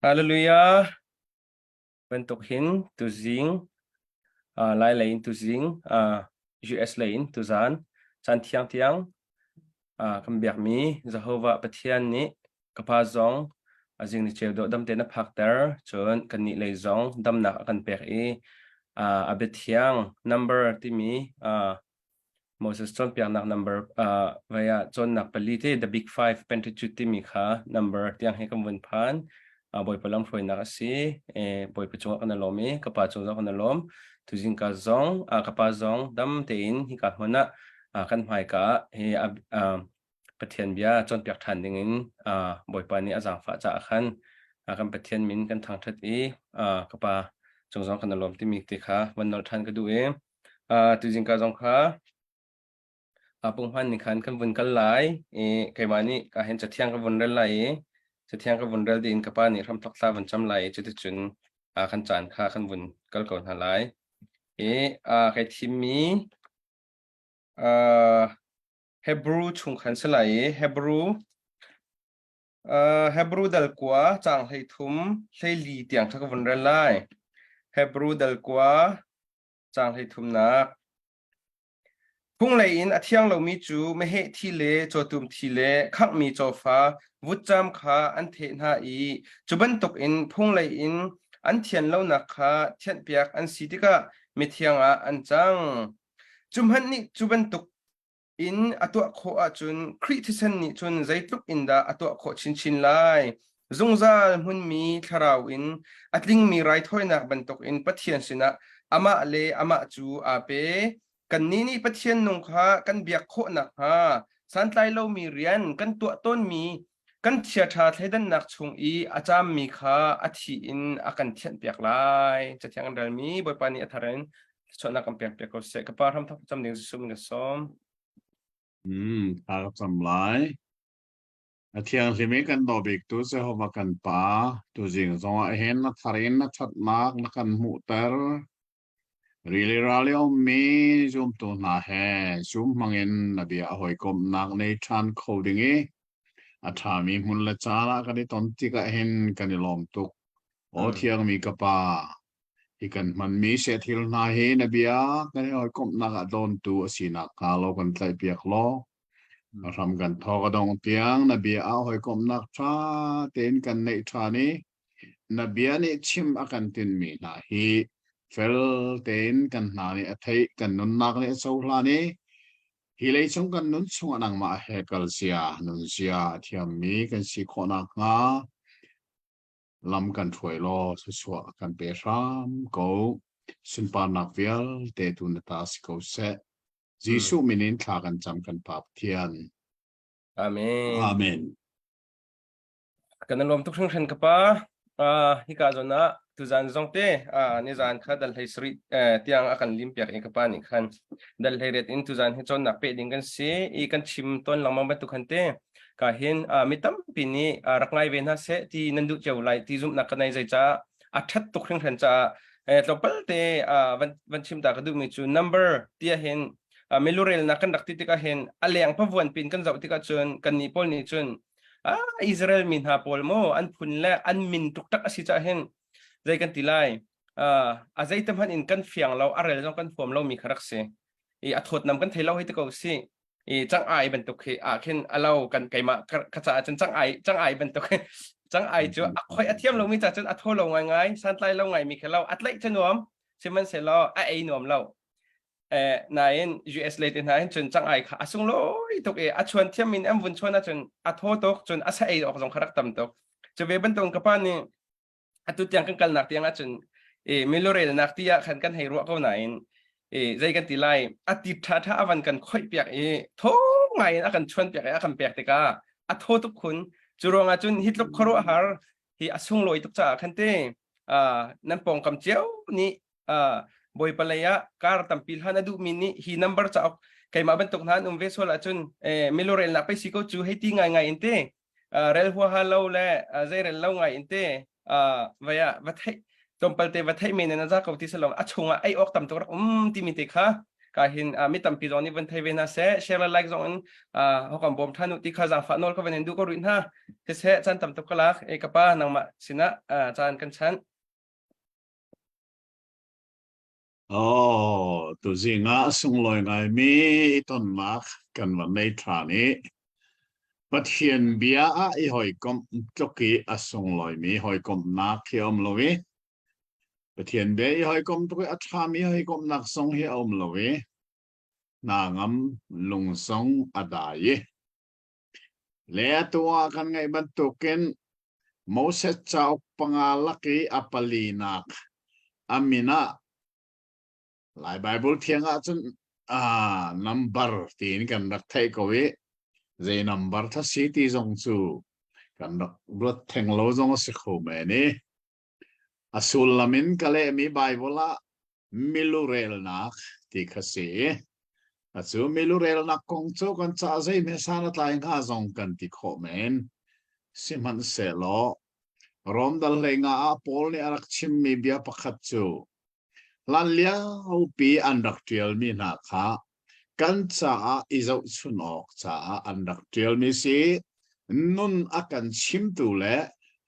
Hallelujah. Bantuk hin tuzing uh, Lai lei in tuzing uh, US lei in tuzan caan thiang tiang uh, kan biakmi Jehovah Pathian nih ka pa zong a zing ni ceu dawh dam tein a phakter cun kannih lei zong damnak a kan pek i uh, a biathiang number timi uh, Moses cawnpiaknak number uh, vai ah cawnnak pali te the big five Pentateuch timi kha number tiang he kan vun phan. Uh, Bawipa lamhruainak a si. E, Bawipa cungah kan i lawm i ka pa cung zong kan i lawm. Tuzing ka zong uh, ka pa zong dam tein hika hmun ah uh, kan hmaika ah hi uh, uh, Pathian bia cawnpiak ṭhan dingin uh, Bawipa nih a zaangfah caah khan uh, kan Pathian min kan thangṭhat i uh, ka pa cung zong kan i lawm timi te kha van nolh ṭhan ka duh i Uh, tuzing ka zong kha uh, punghman nih khan kan vun kal lai i keimah nih ka hen cathiang ka vun rel lai i cathiang ka vun rel ding ka pa nih hramthok thla vun cam lai i cuticun uh, kan caan kha kan vun kal ko hna lai. I uh, kai thimmi uh, Hebrew chung khan si lai i Hebrew uh, Hebrew dal kua caang 13 hleili tiang kha ka vun rel lai. Hebrew dal kua Caang hleithumnak. Phunglei in a thiang lomi cu meheh thi le cawtum thi le khanghmi cawfa vutcam kha an theh hna i cu bantukin phunglei in an thian lonak kha thianhpiak an si tikah mithiang ah an cang. Cu hmanh nih cu bantuk in a tuah khawh ahcun Khrih thisen nih cun zeitluk in dah a tuah khawh chinchin lai. Zungzal hmunmi thlarau in a tlingmi raithawinak bantukin Pathian sinah amah le amah cu aa pe. Kannih nih Pathian nung kha kan biak khawh nakhnga santlai lomi rian kan tuah tawnmi kan chiaṭha thleidannak chung i a caammi kha a thi in a kan thianhpiak lai. Cathiang an relmi Bawipa nih a thar in thluachuahnak kan pek piak ko seh. Ka pa hramthok cam ding Jesuh min ka sawm. Hmm, thla ka cam lai. A thianghlim i kan daw biktu Jehovah kan Pa, tuzing zongah hin na thar in na ṭhatnak na kan hmuhter. Rili ral i a ummi zumtu hna he zum hmangin na bia a hawikomhnak nei ṭhan kho ding i a ṭhami hmun le caan ah kan i ton tikah hin kan i lawm tuk. Aw thiangmi ka Pa, hi kan hmanmi sehthil hna hi na bia kan i hawikomhnak ah dawntu a si nakhnga lo kan tlaihpiak law, a hram kan thawk a dong tiang na bia ah hawikomhnak ṭha tein kan neih ṭhan i Na bia nih chim a kan tinhmi hna hi fel tein kan hna nih a theih, kan nunnak nih a cohlan i hi leicung kan nun chungah nangmah he kal zia, nun zia a thiammi kan si khawh nakhnga lam kan hruai law thluachuah kan pe hram ko. Sunparnak vialte tu na ta si ko seh. Jesuh min in thla kan cam kan Pa Pathian. Amen. Amen. Kan i lawm tuk hringhran ka pa. Uh, hika zawn ah tuzan zong te uh, nizan kha dal hlei sarih eh, tiang a kan lim piak i ka pa nih khan dal hlei riat in tuzan hi cawnnak peh ding kan si i kan chim tawn lengmang bantuk khan te ka hin uh, mi tampi nih uh, rak ngai ve hna seh ti nan duh cio lai ti zumhnak ka nei zei caah a ṭhat tuk hringhran caah eh, tlawmpal te uh, van van chim ta ka duhmi cu number tia hin uh, milurelnak kan rak ti tikah hin a leng pavuan pin kan zoh tikah cun kan nih pawl nih cun Ah, Israel mi hna pawl maw an phun le an min tuktak a si cah hin zei kan ti lai uh, a zeite hmanh in kan fiang lo a rel zong kan huam lo mi kha rak si i a thawtnam kan thei lo hei ti ko si i cang ai bantuk khi ah khin a lo kan keimah ka caah cun cang ai cang ai bantuk cang ai cu a khoi a thiam lo mi ca cun a thaw lo ngai ngai santlai lo ngai mi kha lo a tlaih cu nuam sihmanhsehlaw a ei nuam lo Eh, nain US lei te hna hin cun cang ai kha a sunglawi tuk i a chuan thiam in an vun chuan ahcun a thaw tuk cun a sa ei awk zong kha rak tam tuk. Cu ve bantuk ka pa nih atu tiang kan kalnak tiang ahcun i milurelnak ti ah khan kan hei ruah ko nain i zei kan ti lai a ti ṭha ṭha a van kan khoih piak i thaw ngai in a kan chuan piak i a kan pek tikah a thaw tuk khun cu ruangah cun hi tluk khuaruahhar hi a sunglawi tuk caah khan te nan pawngkam cio nih Bawipa lei ah kar tampi hlan a duhmi nih hi number cauk keimah bantuk hna an um ve sual ahcun milurelnak pei si ko cu hei ti ngaingai in te rel huaha lo le zei rel lo ngai in te vai ah va theih tlawmpal te va theih men in a za ko ti salong a chungah ei awk tam tuk rak um timi te kha. Ka hin mi tampi zong nih van thei ve hna seh, share le like zong in hokam bawm than u ti kha zaangfah nawl ka van in duh ko rih hna. Siseh caan tam tuk ka lak e ka pa nangmah sinah caan kan chanh. Oh, tuzing ah sunglawi ngaimi tonnak kan van nei ṭhan i Pathian bia ah i hawikomh tluk i a sunglawimi hawikomhnak hi a um lo i Pathian bia i hawikomh tluk i a ṭhami hawikomhnak zong hi a um lo i hna ngam lung zong a dai i le atu ah kan ngaih bantukin Moses cauk panga lak i a palinak a min ah Lai Baibal thiang ahcun ah number tiin kan rak theih ko i zei number tha si ti zong cu kan rak ruat theng lo zong a si kho men i a sullam in ka lehmi Baibal ah milurelnak ti kha si. Acu milurelnak kong cu kan ca zeihme san a tlai hnga zong kan ti khawh men. Sihmanhsehlaw Rom dal hlei nga ah Paul nih a rak chimmi bia pakhat cu hlanliopi an rak ṭialmi hna kha kan caah i zohchun awk caah an rak ṭialmi si. Nun a kan chimtu le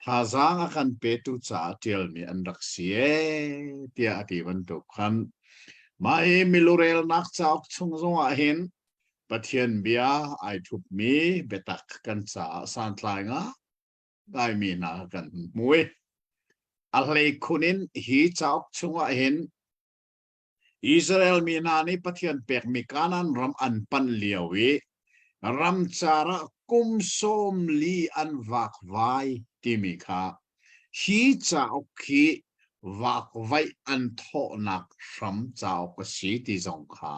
thazaang a kan petu caah ṭialmi an rak si ee tiah a ti bantuk khan mah hi milurelnak cauk chung zongah hin Pathian bia ai thupmi biatak kan caah santlai ngaimi hna kan hmu i a hleikhun in hi cauk chungah hin Israel mi hna nih Pathian pekmi Kanaan ram an panh lio i ramcar ah kum 40 an vakvai timi kha hi cauk hi vakvaih an thawhnak hram cauk a si ti zong kha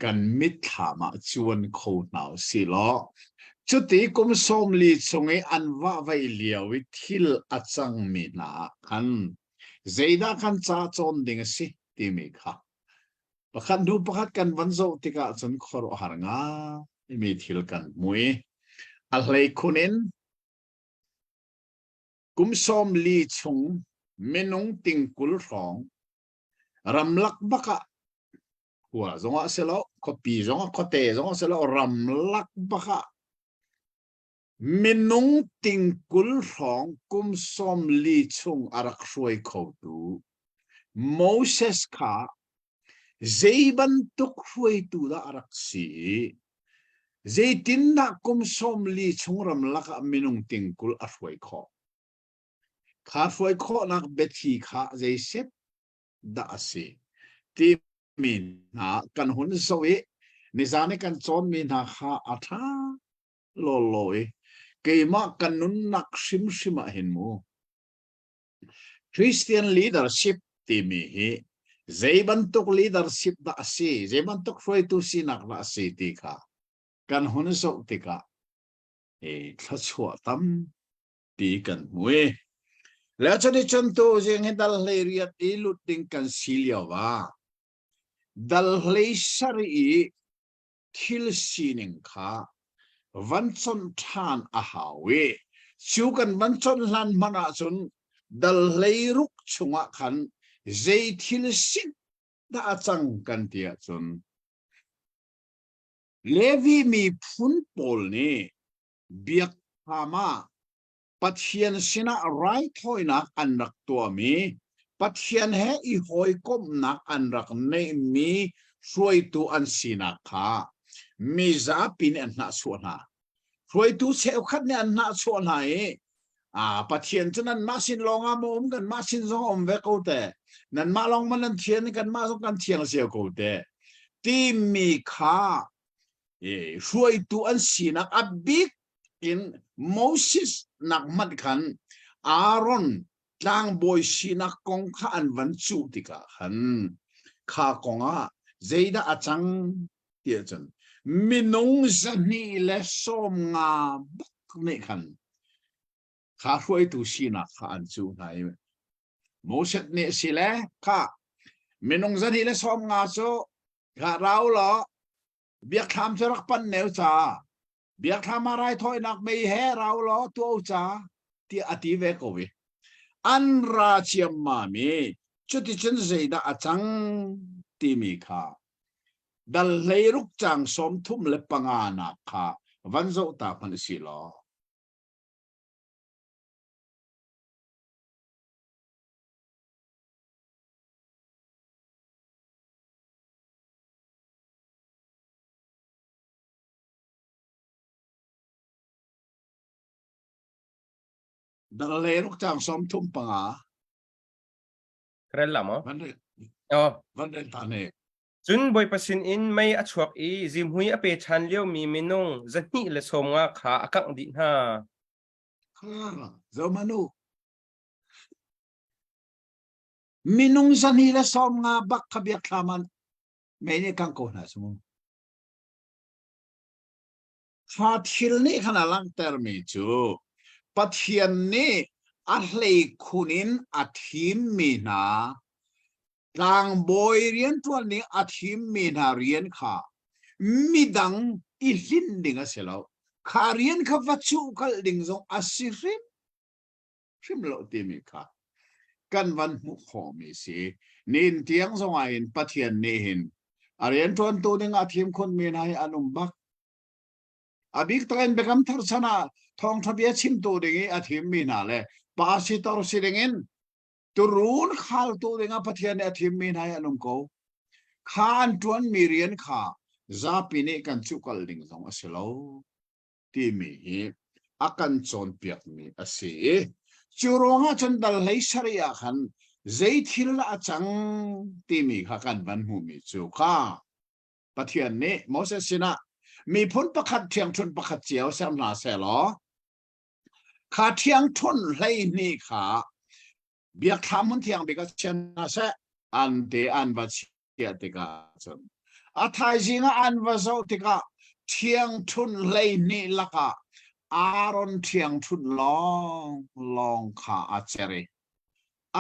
kan mitthlam ah cuan kho hna u sih law cuti kum 40 chung i an vahvaih lio i thil a cangmi hna ah khan Zeidah kan ca cawn ding a si timi kha pakhat hnu pakhat kan van zoh tikah cun khuaruahhar ngaimi thil kan hmu i a hleikhun in kum 40 chung minung ting 20 hrawng ramlak bak ah khua zongah si lo khuapi zongah khuate zongah si lo ramlak bak ah Minung ting 20 hrawng kum 40 chung a rak hruai khotu Moses kha zei bantuk hruaitu dah a rak si i zeitindah kum 40 chung ramlak ah minung ting 20 a hruai khawh? Kha hruai khawhnak biathli kha zeiset dah a si timi hna kan hun zoh i nizan i kan cawnmi hna kha a ṭha lawlaw i keimah ka nunnak hrimhrim ah hin mu Christian leadership timi hi zei bantuk leadership dah a si zei bantuk hruaitu sinak dah a si ti kha kan hun zoh tikah i thluachuah tampi kan hmu i le cun i cun tu zing hi dal 18 i lut ding kan si lio ah dal 17 i thil sining kha van chawnh ṭhan a hau i cu kan van chawnh hlan hmanh ahcun dal 16 chungah khan zei thil sit dah a cang kan ti ahcun Levi miphun pawl nih biakthlam ah Pathian sinah raithawinak an rak tuahmi, Pathian he i hawikomhnak an rak neihmi hruaitu an sinak kha mizapi nih an hnahchuah hna. Hruaitu cheukhat nih an hnahchuah hna i ah Pathian cu nanmah sin lawng ah maw um kanmah sin zong a um ve ko te nanmah lawng man nan thian i kanmah zong kan thiang cio ko te timi kha hruaitu an sinak a bik in Moses nak hmanh khan Aaron tlangbawi sinak kong kha an van cuh tikah khan kha kong ah zeidah a cang tiah cun minung 250 bak nih khan kha hruaitu sinak kha an cuh hna i Moses nih si le kha minung 250 cu kha rau law biakthlam cu rak pan neu ca biakthlam ah raithawinak mei he rau law tuah u ca tiah a ti ve ko i an ra ciammam i cuticun zeidah a cang timi kha. Dal 16 caang 35 nak kha van zoh ta hmanh si law. Dal 16 caang 35. Rel la maw? Van rel. Oh. Van rel ta ne. Cun Bawipa sinin mei a chuak i zihmui a pe ṭhan liomi minung 250 kha a kangh dih hna. Zohmanh u. Minung 250 bak kha biakthlam an mei nih kangh ko hna cu mu. Kha thil nih khan a langhtermi cu Pathian nih a hleikhun in a thimmi hna Tlangbawi rianṭuan ning a thimmi hna rian kha midang i hlinh ding a si lo. Kha rian kha va cuhkalh ding zong a si hrimhrim lo timi kha kan van hmuh khawhmi si. Nihin tiang zong ah hin Pathian nih hin a rianṭuantu ding a thim khunmi hna hi an um bak. A bik takin Biakam Thar chan ah thawngṭha bia chimtu ding i a thimmi hna le pastor si ding in Turuun khaltu dingah Pathian nih a thimmi hna hi an um ko. Kha an ṭuanmi rian kha zapi nih kan cuhkalh ding zong a si lo timi hi a kan cawnpiakmi a si i cu ruangah cun dal hlei sarih ah khan zei thil dah a cang timi kha kan van hmuhmi cu kha Pathian nih Moses sinah miphun pakhat ṭhiangṭhunh pakhat cio ser hna sehlaw Kha ṭhiangṭhunh 12 kha biakthlam hmun thiang bik ah chia hna seh an ti an va chiah tikah cun a thaizing ah an va zoh tikah ṭhiangṭhunh 12 lakah Aaron ṭhiangṭhunh lawnglawng kha a cer i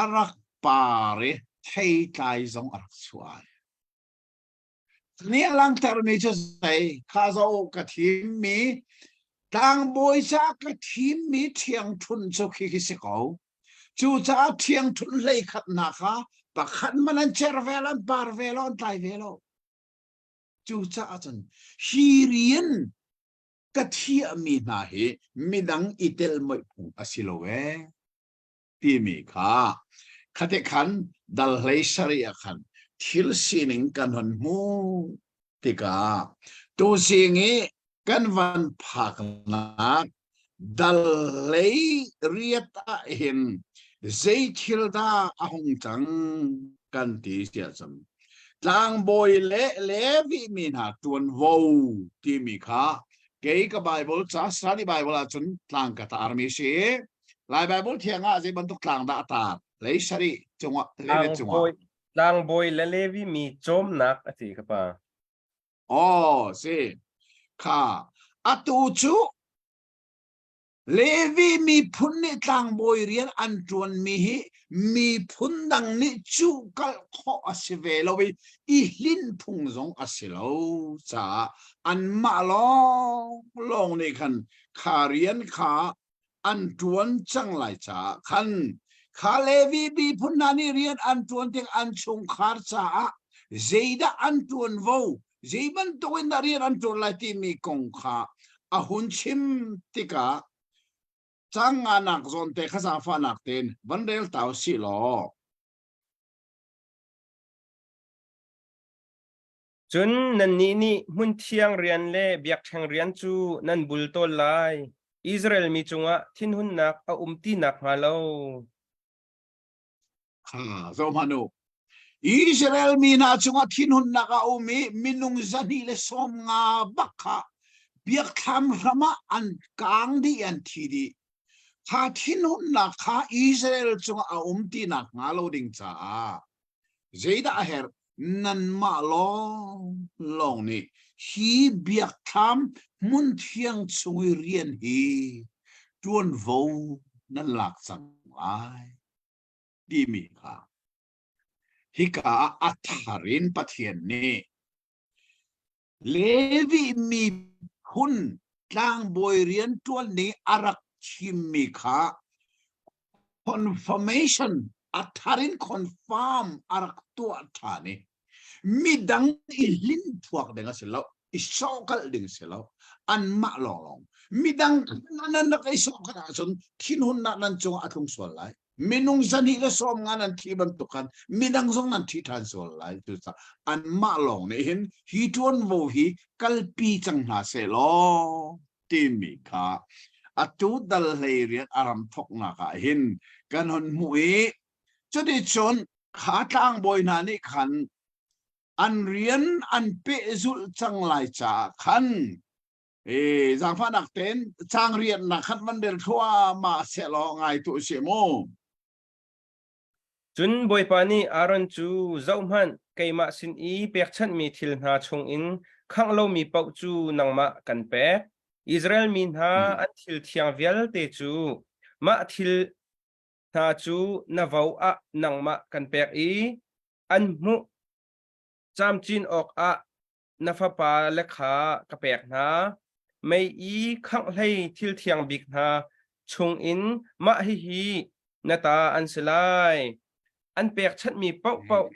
a rak par i theitlai zong a rak chuah. Nih a langhtermi cu zei kha zoh ka thimmi tlangbawi ca ka thimmi ṭhiangṭhunh cu khi si ko. Cucaah ṭhiangṭhunh 11 hna kha pakhat man an cer ve lo, an par ve lo, an tlai ve lo. Cucaah cun hi rian ka thiahmi hna hi midang i tel moih phung a si lo ee. Timi kha khate khan dal 17 ah khan thil sining kan hon hmuh tikah tuzing i kan van phaknak dal 18 ah hin zei thil dah a hung cang kan ti siah cun tlangbawi le Levi mi hna ṭuanvo timi kha kei ka Bible ca Sani Bible ahcun tlang ka tarmi si. Lai Bible thiang ah zei bantuk tlang dah a tar? Lei sarih cungah Levi cungah. Tlangbawi le Levi mi cawmnak a ti ka pa. Oh, si. Kha atu cu Levi miphun nih tlangbawi rian an ṭuanmi hi miphun dang nih cuhkalh khawh a si ve lo i i hlinh phung zong a si lo caah anmah lawnglawng nih khan kha rian kha an ṭuan cang lai caah khan kha Levi miphun hna nih rian an ṭuan tik an chungkhar caah zeidah an ṭuanvo zei bantuk in dah rian an ṭuan lai timi kong kha a hun chim tikah cang nganak zawn te kha zaangfahnak tein van rel ta u sih law. Cun nannih nih hmunthiang rian le biakṭheng rian cu nan bultawl lai, Israel mi cungah thinhunnak a um ti nakhnga lo. Kha zohhmanh u. Israel mi hna cungah thinhunnak a um i minung 250 bak kha biakthlam hram ah an kaang dih an thi dih. Kha thinhunnak kha Israel cungah a um ti nakhnga lo ding caah Zeidah a herh? Nanmah lawnglawng nih hi biakthlam hmunthiang chung i rian hi ṭuanvo nan lak cang lai timi kha hika ah a thar in Pathian nih Levi miphun tlangbawi rianṭuan ning a rak chimmi kha confirmation a thar in confirm a rak tuah ṭhan i. Midang i hlin phuak ding a si lo, i sawhkalh ding si lo. Anmah lawnglawng. Midang nan rak i sawhkalh ahcun thinhunnak nan cungah a tlung sual lai. Minung zahnih le 50 nan thi bantuk khan midang zong nan thi ṭhan sual lai. Cucaah anmah lawng nih hin hi ṭuanvo hi kalpi cang hna seh law timi kha atu dal 18 a ram thawknak ah hin kan hun hmuh i cuticun kha tlangbawi hna nih khan an rian an pehzulh cang lai caah khan e zaangfahnak tein caang riannak khan van rel thluahmah sehlaw ngai tu si mu. Cun Bawipa nih Aaron cu, Zohhmanh, keimah sin i pekchanhmi thil hna chungin khangh lomi paoh cu nangmah kan pek. Israel mi hna an thil thiang vialte cu mah thil hna cu na vo ah nangmah kan pek i an hmuh camcin awkah na fapa le kha ka pek hna. Mei i khangh hlei thil thiang bik hna chungin mah hihi na ta an si lai. An pekchanhmi paohpaoh,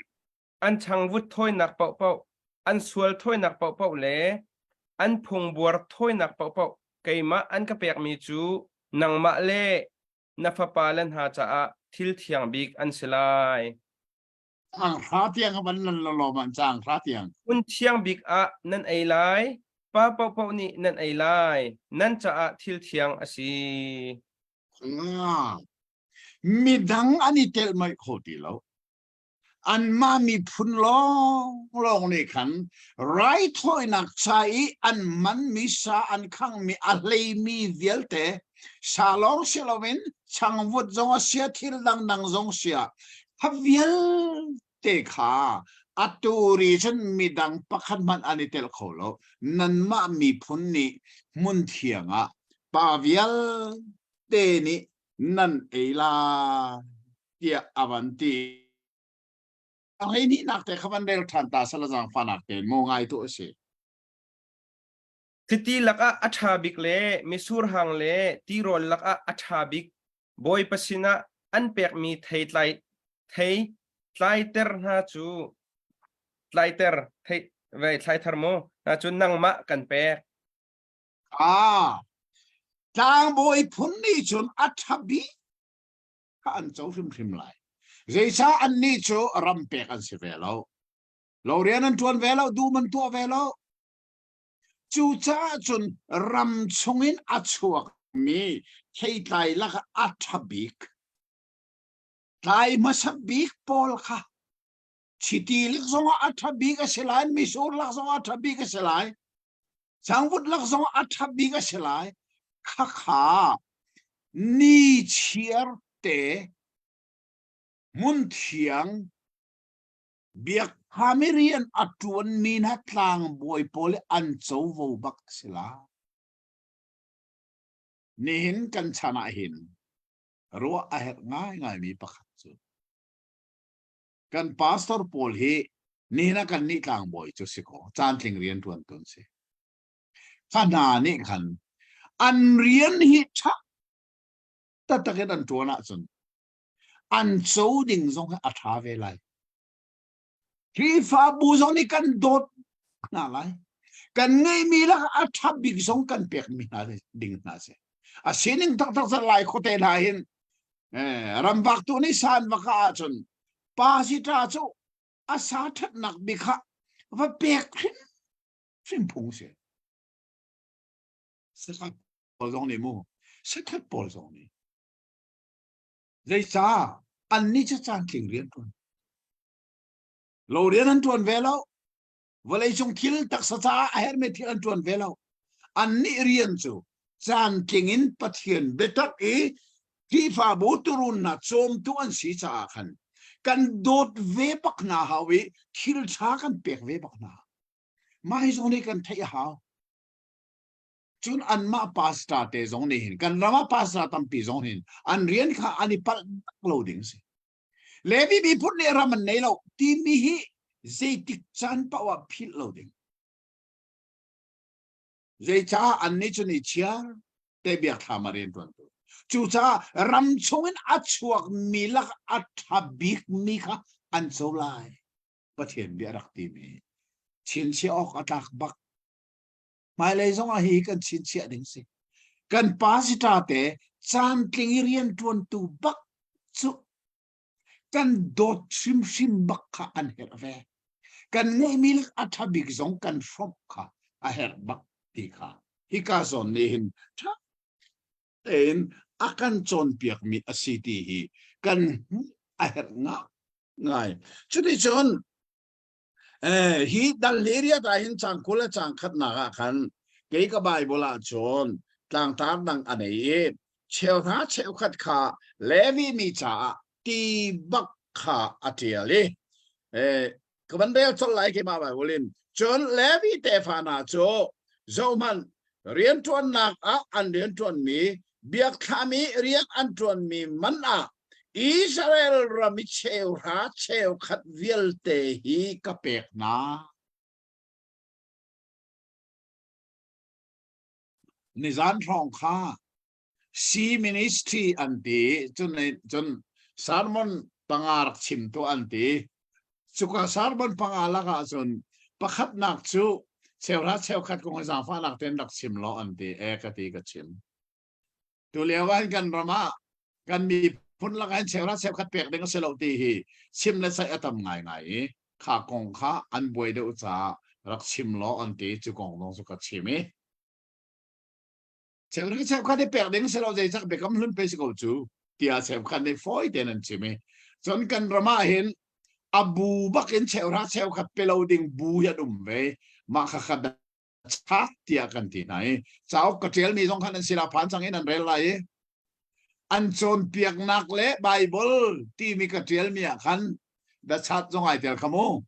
an changvut thawinak paohpaoh, an sual thawinak paohpaoh le an phungbuar thawinak paohpaoh keimah an ka pekmi cu nangmah le na fapale hna caah thil thiang bik an si lai. Caang hra tiang a van lan lawm an caang hra tiang. Hmun thiang bik ah nan ei lai, pa paohpaoh nih nan ei lai, nan caah thil thiang a si. Ah, midang an i telh mai kho ti lo. Anmah miphun lawnglawng nih khan raithawinak ca i an manmi sa an khanghmi a hleimi vialte sa lawng si loin changvut zong a sia thil dangdang zong sia kha vialte kha atu ri cun midang pakhat hmanh an i tel kho lo. Nanmah miphun nih hmun thiang ah pa vialte nih nan ei lai tiah a van ti. Hleihnihnak te kha van rel ṭhan ta sala zaangfahnak te mu ngai tu a si. Chiti lakah a ṭha bik le mitsur hang le tirawl lakah a ṭha bik Bawipa sinah an pekmi thei tlai thei tlaiter hna cu tlaiter thei vei thlaithar mu hna cu nangmah kan pek. Ah, tlangbawi phun nih cun a ṭha bik kha an co hrimhrim lai. Zeicah annih cu ram pek an si ve lo. Lo rian an ṭuan ve lo, dum an tuah ve lo. Cucaah cun ram chungin a chuakmi theitlai lakah a ṭha bik, tlai hmasa bik pawl kha chiti lak zongah a ṭha bik a si lai, mitsur lak zongah a ṭha bik a si lai, Sangvut lak zong a ṭha bik a si lai. Khakha ni chiar te hmun thiang biakthlam i rian a ṭuanmi hna tlangbawi pawl i an covo bak a si lai. Nihin kan chan ah hin ruah a herh ngaingaimi pakhat cu kan pastor pawl hi nihin ah kan nih tlangbawi cu si kaw caantling rian ṭuan tu an si. Kha hna nih khan an rian hi ṭha taktak in an ṭuan ahcun an co ding zong hi a ṭha ve lai. Khrihfabu zong nih kan dawt hna lai. Kan ngeihmi lakah a ṭha bik zong kan pekmi hna ding hna si. A sining taktak cu lai khuate hna hin ramvak tu nih san va ka ahcun pa si ṭa cu a sa ṭhatnak bik kha va pek hrim hrim phung si. Sakhat pawl zong nih mu sakhat pawl zong nih zeicah annih cu caantling rian ṭuan lo rian an ṭuan ve lo vawleicung thil taksa caah a herhmi thil an ṭuan ve lo annih rian cu caantling in Pathian biatak i Khrihfabu turun hna cawmtu an si caah khan kan dawt ve bak hna hau i thil ṭha kan pek ve bak hna mah hi zong nih kan theih a hau cun anmah pastor te zong nih hin kan ram ah pastor tampi zong hin an rian kha an i palh bak lo ding si Levi miphun nih ram an nei lo timi hi zeitik caan paoh ah philh lo ding. Zeicah annih cu ni chiar te biakthlam ah rianṭuantu. Cucaah ram chungin a chuakmi lak a ṭha bikmi kha an co lai. Pathian bia rak timi chinchiah awk a tlak bak. Hmailei zong ah hi kan chinchiah ding si. Kan pastor te caantling i rianṭuantu bak cu kan dawt hrimhrim bak kha an herh ve. Kan ngeihmi lak a ṭha bik zong kan hrawmh kha a herh bak ti kha hika zawn nih hin ṭha tein a kan cawnpiakmi a si ti hi kan hmuh a herh ngai. Cuticun hi dal area ah hin cang 20 le cang khatnak ah khan kei ka Bible ah cun tlangtar dang a nei i cheuhra cheukhat kha Levi mi caah ti bak kha a ṭial i ka van rel colh lai keimah Bible in. Cun Levi tefa hna cu zohhmanh, rianṭuannak ah an rianṭuanmi biakthlam i rian an ṭuanmi man ah Israel ram i cheuhra cheukhat vialte hi ka pek hna. Nizan hrawng kha C ministry an ti, cun cun sermon panga rak chim tu an ti. Cuka sermon panga lakah cun pakhatnak cu cheuhra cheukhat kong hi zaangfahnak tein rak chim law an ti. E ka ti ka chim. Tu lio ah kan ram ah kan miphun lakah hin cheuhra cheukhat pek ding a si lo ti hi chim le ceih a tam ngaingai i kha kong kha an buai deuh caah rak chim law an ti. Cu kong zong cu ka chim i cheuhra cheukhat hi pek ding si lo, zeicah biakam hlun pe si ko cu tiah cheukhat nih fawi tein an chim i cun kan ram ah hin a bu bak in cheuhra cheukhat pe lo ding bu hi an um ve. Mah kha kha chak tiah kan ti hna i cauk ka ṭialmi zong khan an sila phan cang in an rel lai i an cawnpiaknak le Bible timi ka ṭialmi ah khan the chat zong ai tel kha mu.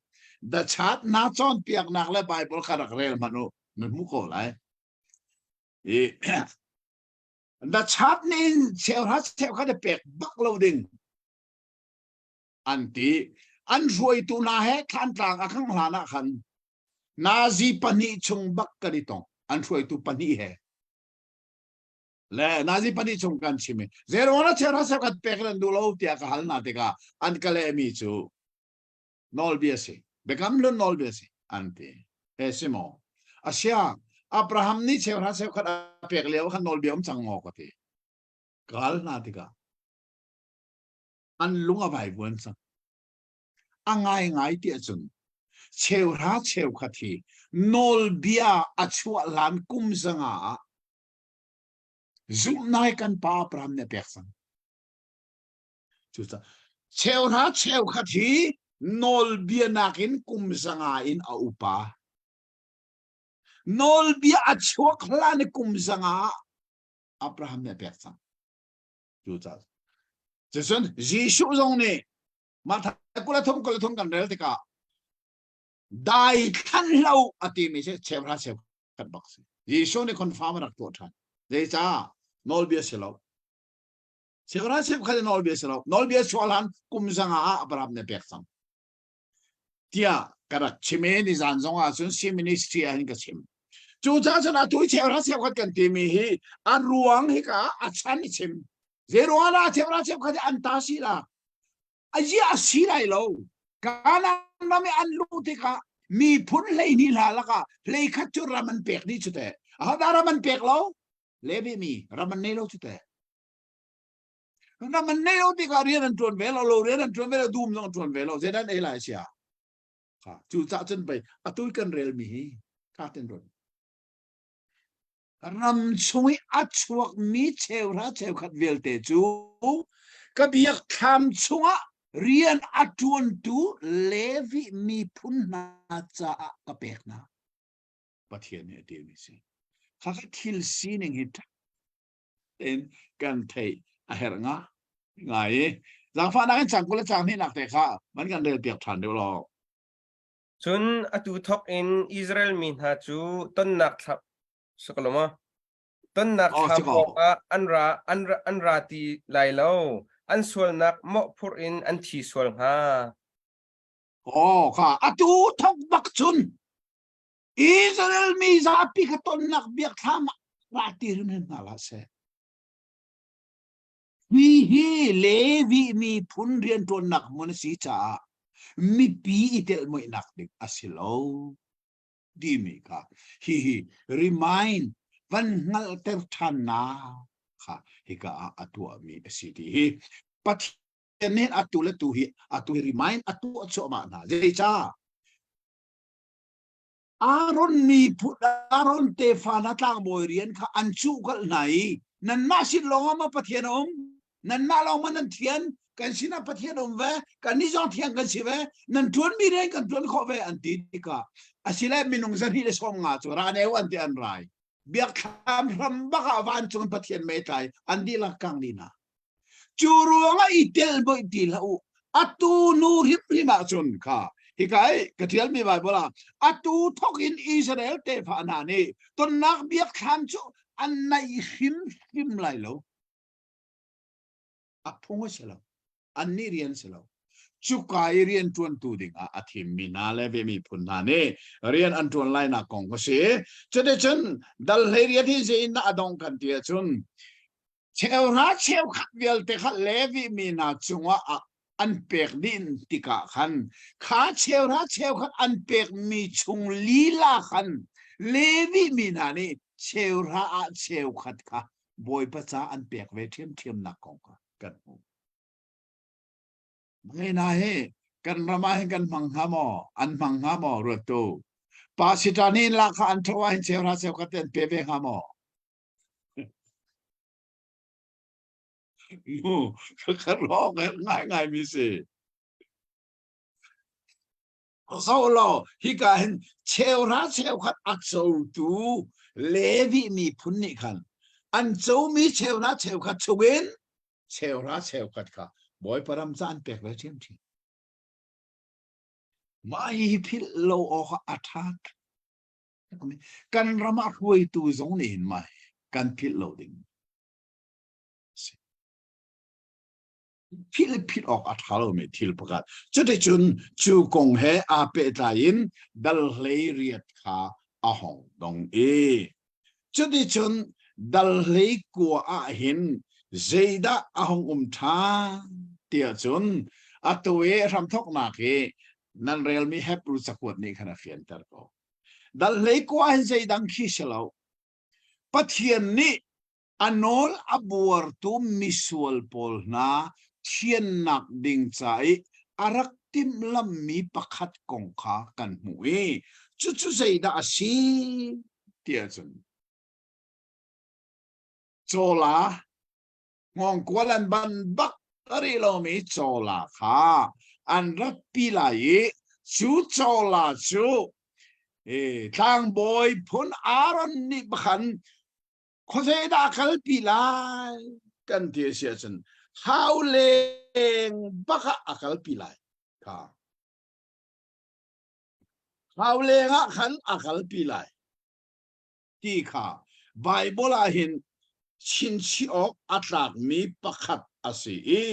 The chat na cawnpiaknak le Bible kha rak rel hmanh u, na hmu ko lai. I the chat nih cheuhra cheukhat pek bak lo ding an ti. An hruaitu hna he Thlantlang a khang hlan ah khan nazi pahnih chung bak kan i tong, an hruaitu pahnih he le nazi pahnih chung kan chim i zeiruang ah cheuhra cheukhat pek nan duh lo tiah ka hal hna tikah an ka lehmi cu nawlbia si, biakam hlun nawlbia si an ti. He si maw? Asia Abraham nih cheuhra cheukhat a pek lio khan nawlbia um cang maw ka ti. Ka hal hna tikah an lung a vaivuan cang. A ngaingai ti ahcun cheuhra cheukhat hi nawlbia a chuah hlan kum 500 ah zumhnai kan pa Abraham nih a pek cang. Cucaah cheuhra cheukhat hi nawlbia nakin kum 500 in a upa. Nawlbia a chuak hlan i kum 500 ah Abraham nih a pek cang. Cucaah cucun Jesuh zong nih Matthai 23 23 kan rel tikah dai thlan lo a timi cu cheuhra cheukhat bak si. Jesuh nih confirm a rak tuah ṭhan. Zeicah? Nawlbia si lo. Cheuhra cheukhat in nawlbia si lo. Nawlbia chuah hlan kum 500 ah Abraham nih pek cang. Tiah ka rak chim i nizan zong ah cun si ministry ah hin ka chim. Cucaah cun atu i cheuhra cheukhat kan timi hi a ruang hi ka a chan i chim. Zeiruang ah cheuhra cheukhat hi an ta si la? A zia a si lai lo. Kanaan ram i an luh tikah miphun 12 hna lakah 11 cu ram an pek dih cu teh. Ahodah ram an pek lo? Levi mi ram an nei lo cu teh. Ram an nei lo tikah rian an ṭuan ve lo, lo rian an ṭuan ve lo, dum zong an ṭuan ve lo. Zeidah an ei lai sia? Cu cah cun pei atu kan relmi hi ṭha tein ruat. Ram chung i a chuakmi cheuhra cheukhat vialte cu ka biakthlam chungah rian a ṭuantu Levi miphun hna caah ka pek hna. Pathian nih a timi si. Khakha thil sining hi ṭha tein kan theih a herh nga ngai i zaangfahnak in cang 20 le cang hnihnak te kha man kan rel piak ṭhan deuh law. Cun atu thawk in Israel mi hna cu tonnak thlam Sakaloma tonnak Oh, thlam si ko. pawngah an ra an ra an ra ti lai lo. An sualnak mawhphurh in an thi sual hnga. Oh, kha atu thawk bak cun Israel mi zapi kha tonnak biakthlam ah ra ti hrim hna hlah seh. Hi hi Levi miphun rianṭuannak hmun a si caah. Mipi i telhmoihnak ding a si lo timi kha hihi remind van hngalhter ṭhannak kha hika ah a tuahmi a si ti hi Pathian nih atu le tu hi atu hi remind a tuah cuahmah hna. Zeicah? Aaron miphun Aaron tefa hna tlangbawi rian kha an cuhkalh hna i nanmah sin lawng ah maw Pathian a um? Nanmah lawng maw nan thian? Kan sinah Pathian a um ve, kannih zong thiang kan si ve, nan ṭuanmi rian kan ṭuan khawh ve an ti tikah asile minung zahnih le 50 cu ra neu an ti an rai. Biakthlam hram bak ah vancung in Pathian mei tlai an dihlak kang dih hna. Cu ruangah i tel boih ti hlah u. Atu nu hrimhrim ahcun kha hika i ka ṭialmi Baibal ah atu thawk in Israel tefa hna nih tonnak biakthlam cu an naih hrimhrim lai lo. A phung a si lo. Annih rian si lo. Cuka i rian ṭuantu dingah a thimmi hna le ve miphun hna nih rian an ṭuan lainak kong a si. Cuticun dal 18 hi zei in dah a dong kan ti ahcun Cheuhra cheukhat vialte kha Levi mi hna cungah an pek dih tikah khan kha cheuhra cheukhat an pekmi chung lila khan Levi mi hna nih cheuhra ah cheukhat kha Bawipa ca an pek ve ṭhiamṭhiamnak kong kha kan hmuh. Hna hi kan ram ah hin kan hmang hnga maw? An hmang hnga maw? Ruat tu. Pa sita nih lahkhah an ṭho ah hin cheuhra cheukhat te an pe ve hnga maw? Mu ka rawk ngai ngai mi si. Zo lo hika hin cheuhra cheukhat a cotu Levi miphun nih khan an comi cheuhra cheukhat chungin cheuhra cheukhat kha Bawipa ram ca an pek ve ṭhiamṭhiam. Mah hi philh lo awk ah a ṭha Kan ram ah hruaitu zong nih hin mah kan philh lo ding si. Philh philh awk a ṭha lomi thil pakhat. Cuticun cu kong he aa pehtlai in dal 18 kha a hong dong i cuticun dal 19 ah hin zeidah a hong um ṭhan tiah cun atu i hramthawknak i nan relmi Hebrew cakuat nih khan a fianter ko. Dal 19 hin zeidang khi si lo. Pathian nih a nawl a buartu misual pawl hna thiannak ding ca i a rak timhlammi pakhat kong kha kan hmuh i cucu zeidah a si tiah cun cawla Hngawngkual an ban bak rih lomi cawla kha an ratpi lai i cu cawla cu tlangbawi phun Aaron nih khan khuazei dah kalpi lai kan ti a si ahcun hau leng bak ah a kalpi lai kha hau leng ah khan a kalpi lai ti kha Baibal ah hin chinchih awk a tlakmi pakhat a si i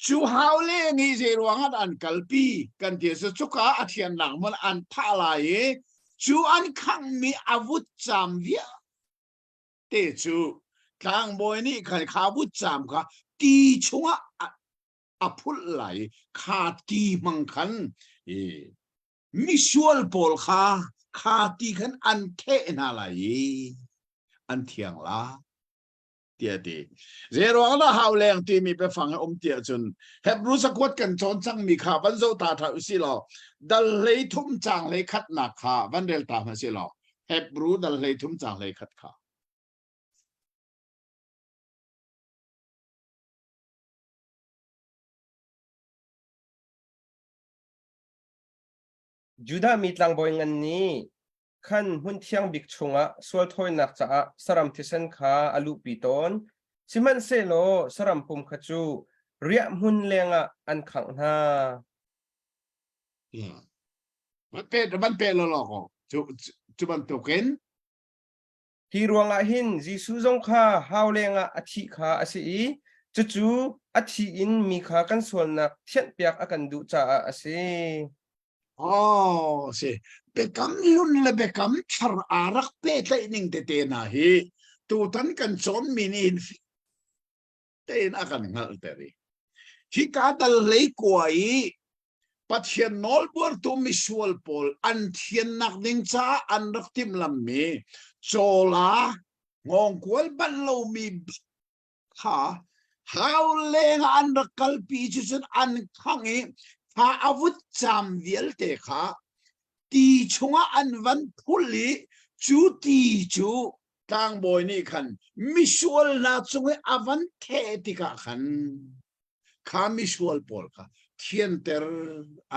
cu hau le nih zei ruangah an kalpi kan ti cu cuka a thiannak hmun an thah lai i cu an khanghmi a vutcam vialte cu tlangbawi nih khan kha vutcam kha ti chungah a phulh lai kha ti hmang khan i misual pawl kha kha ti khan an theh hna lai i an thiang la tiah ti zeiruang dah hau leng timi biafang a um tiah cun Hebrew cakuat kan cawn cangmi kha van zoh ta ṭha usih law dal hlei thum caang hlei khatnak kha van rel ta hmanh sih law Hebrew dal hlei thum caang hlei khat kha Judah mi tlangbawi ngan nih khan hmun thiang bik chungah sual thawinak caah saram thisen kha a luhpi tawn. Sihmanhsehlaw saram pum kha cu riahhmun lengah an khangh hna. Van pe van pe law law ko cu cu bantukin Hi ruangah hin Jesuh zong kha hau lengah a thih kha a si i cucu a thi in mi kha kan sualnak thianhpiak a kan duh caah a si. Oh, si. Biakam hlun le biakam thar aa rak pehtlaih ning tete hna hi tutan kan cawnmi nih hin. tein a kan hngalhter i hika dal hlei kua i Pathian nawlbuartu misual pawl an thiannak ding caah an rak timhlammi cawla hngawngkual banh lomi kha hau leng ah an rak kalpi cu cun an khangh i kha a vutcam vialte kha ti chungah an van phul i cu ti cu tlangbawi nih khan misual hna cung i a van theh tikah khan kha misual pawl kha thianter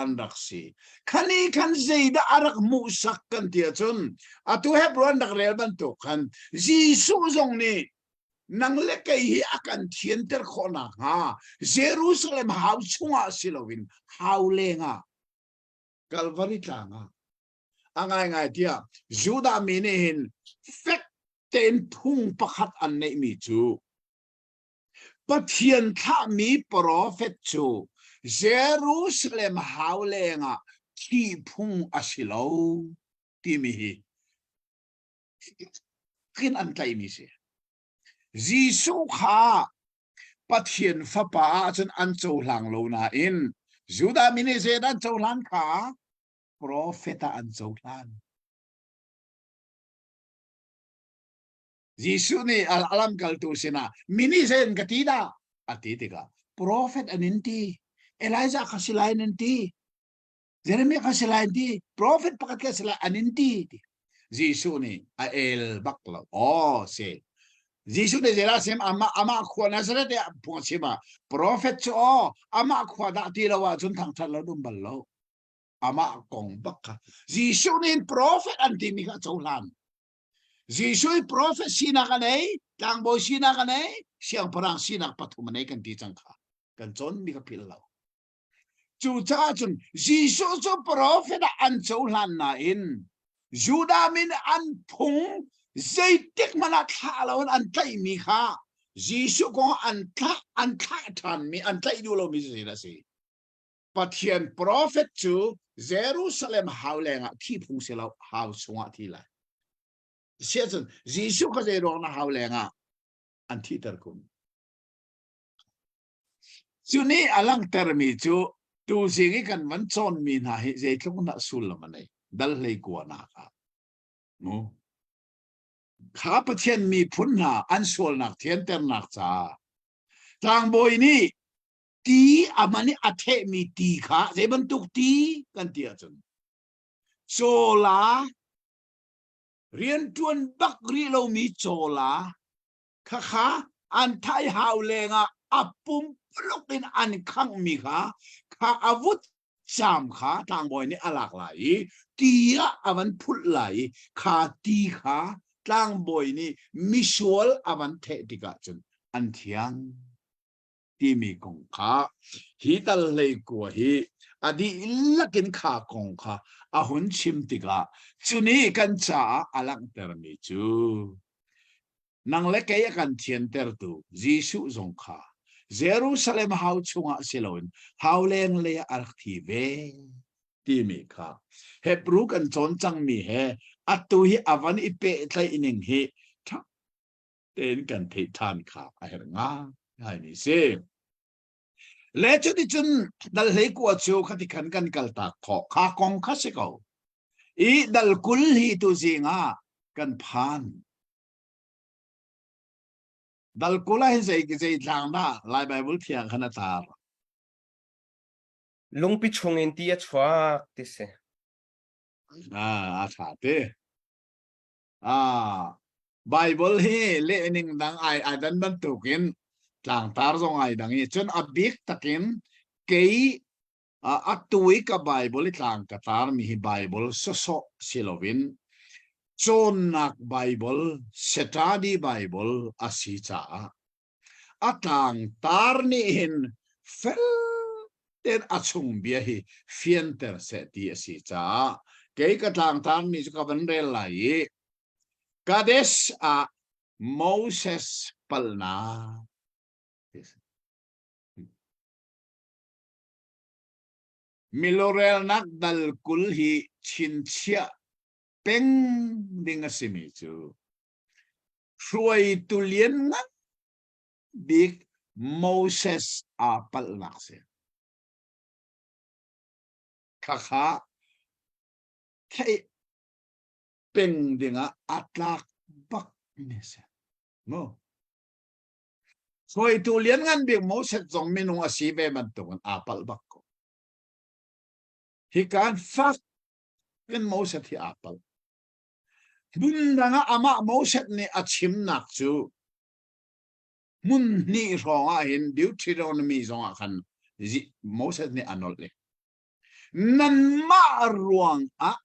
an rak si. Khani khan zeidah a rak hmuhsak kan ti ahcun atu Hebrew an rak rel bantuk khan Jesuh zong nih nang le kei hi a kan thianter khawh nakhnga Jerusalem hau chungah si loin hau lengah Calvary tlang ah a ngaingai tiah Judah mi nih hin fek tein phung pakhat an neihmi cu Pathian thlahmi profet cu Jerusalem hau lengah thih phung a si lo timi hi kin an tlaihmi si. Jesuh kha Pathian fapa ahcun an cohlang lo nain Judah mi nih zeidah an cohlan kha profet ah an cohlan. Jesuh nih a lamkaltu sinah mi nih zei an ka ti dah a ti tikah profet an in ti Elijah kha si lai an ti Jeremiah kha si lai an ti profet pakhat kha si lai an in ti ti Jesuh nih a el bak lo aw si Jesuh nih zeidah sim amah amah khua Nazareth ah phung a chim ah profet cu aw amah khua dah ti lo ahcun thangthat lo dum bal lo amah kong bak kha Jesuh nih profet an timi kha a cohlan Jesuh i profet sinak a nei, tlangbawi sinak a nei, siangpahrang sinak pathum a nei kan ti cang kha. Kan cawnmi ka philh lo. Cucaah cun Jesuh cu profet ah an cohlan nain Judah min an phung zeitik hmanh ah thlah loin an tlaihmi kha Jesuh kong an thlah an thlah ṭhanmi an tlaih duh lomi cu a si. Pathian profet cu Jerusalem hau lengah thi phung si lo hau chungah thi lai. Siahcun Jesuh kha zei ruang na hau lengah an thihter kun. Cu nih a langhtermi cu tuzing i kan van cawnmi hna hi zeitluk dah sullam a nei dal hlei kuanak ah. Mu. Kha Pathian miphun hna an sualnak thianternak caah tlangbawi nih ti a man i a thehmi ti kha zei bantuk ti kan ti ahcun cawla rianṭuan bak rih lomi cawla khakha an thai hau lengah a pumpuluk in an khanghmi kha kha a vut caam kha tlangbawi nih a lak lai i ti ah a van phulh lai i kha ti kha tlangbawi nih misual a van theh tikah cun an thiang. Timi kong kha hi tal hlei kua hi a dihlak in kha kong kha a hun chim tikah cu nih kan caah a langhtermi cu nang le kei a kan thiantertu Jesuh zong kha Jerusalem hau chungah si loin hau leng lei ah a rak thi ve timi kha Hebrew kan cawn cangmi he atu hi a van i pehtlaih ning hi ṭha tein kan theih ṭhan kha a herh ngaingai si. Le cuticun dal hlei kua cu khati khan kan kaltak khawh kha kong kha si ko. I dal 20 hi tu zing ah kan phan. Dal 20 ah hin zei zei tlang dah Lai Bible thiang khan a tar. Lungpi chungin ti a chuak ti si. Ah, a ṭha te. Ah, Bible hi lehning dang ai ai dan bantukin tlangtar zong ai dang i cun a bik takin kei a tu i ka Bible i tlang ka tar mi hi Bible sawsawh si loin cawnnak Bible study Bible a si caah a tlangtar nih hin fel tein a chung bia hi fianter seh ti a si caah kei ka tlangtar mi cu ka van rel lai i Kadesh ah Moses palnak Milorelnak dal 20 hi chinchiah peng ding a simi cu hruaitu lianngan bik. Moses aa palhnak si. Khakha theih peng dingah a tlak bak mi si. Mu. Hruaitu lianngan bik Moses zong minung a si ve bantukin aa palh bak ko. Hika fak in Moses hi aa palh. Hmun dang ah amah Moses nih a chimnak cu hmun hnih hrawng ah hin Deuteronomy zong ah khan Moses nih a nolh i nanmah ruang ah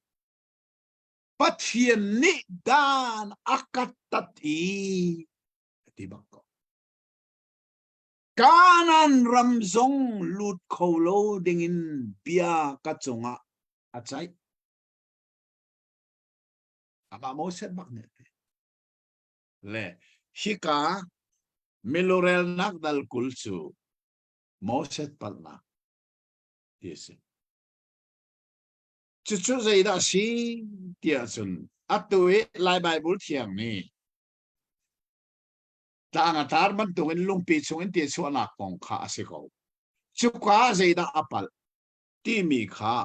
Pathian nih dan a ka tat i a ti bak ko. Kanaan ram zong lut kho lo dingin bia ka cungah a caih. Amah Moses bak nih a ti. Le hika milurelnak dal 20 cu Moses palhnak ti a si. Cucu zeidah a si tiah cun atu i Lai Baibal thiang nih tlang a tar bantukin lungpi chungin ti chuahnak kong kha a si ko. Cuka zeidah a palh timi kha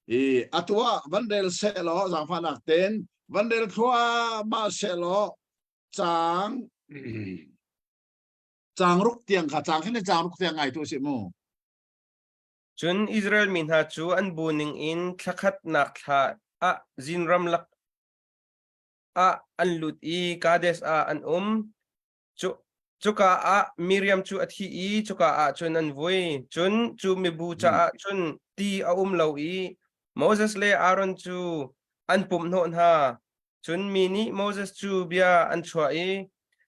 i atu ah van rel sehlaw zaangfahnak tein van rel thluahmah sehlaw caang caang ruk tiang kha caang khin le caang ruk tiang ngai tu si mu. Cun Israel mi hna cu an bu ning in thla khatnak thla ah Zin ramlak ah an lut i Kadesh ah an um. Cu, cuka ah Miriam cu a thi i cuka ah cun an vui. Cun cu mibu caah cun ti a um lo i Moses le Aaron cu an pumhhnawh hna. Cun mi nih Moses cu bia an chuah i,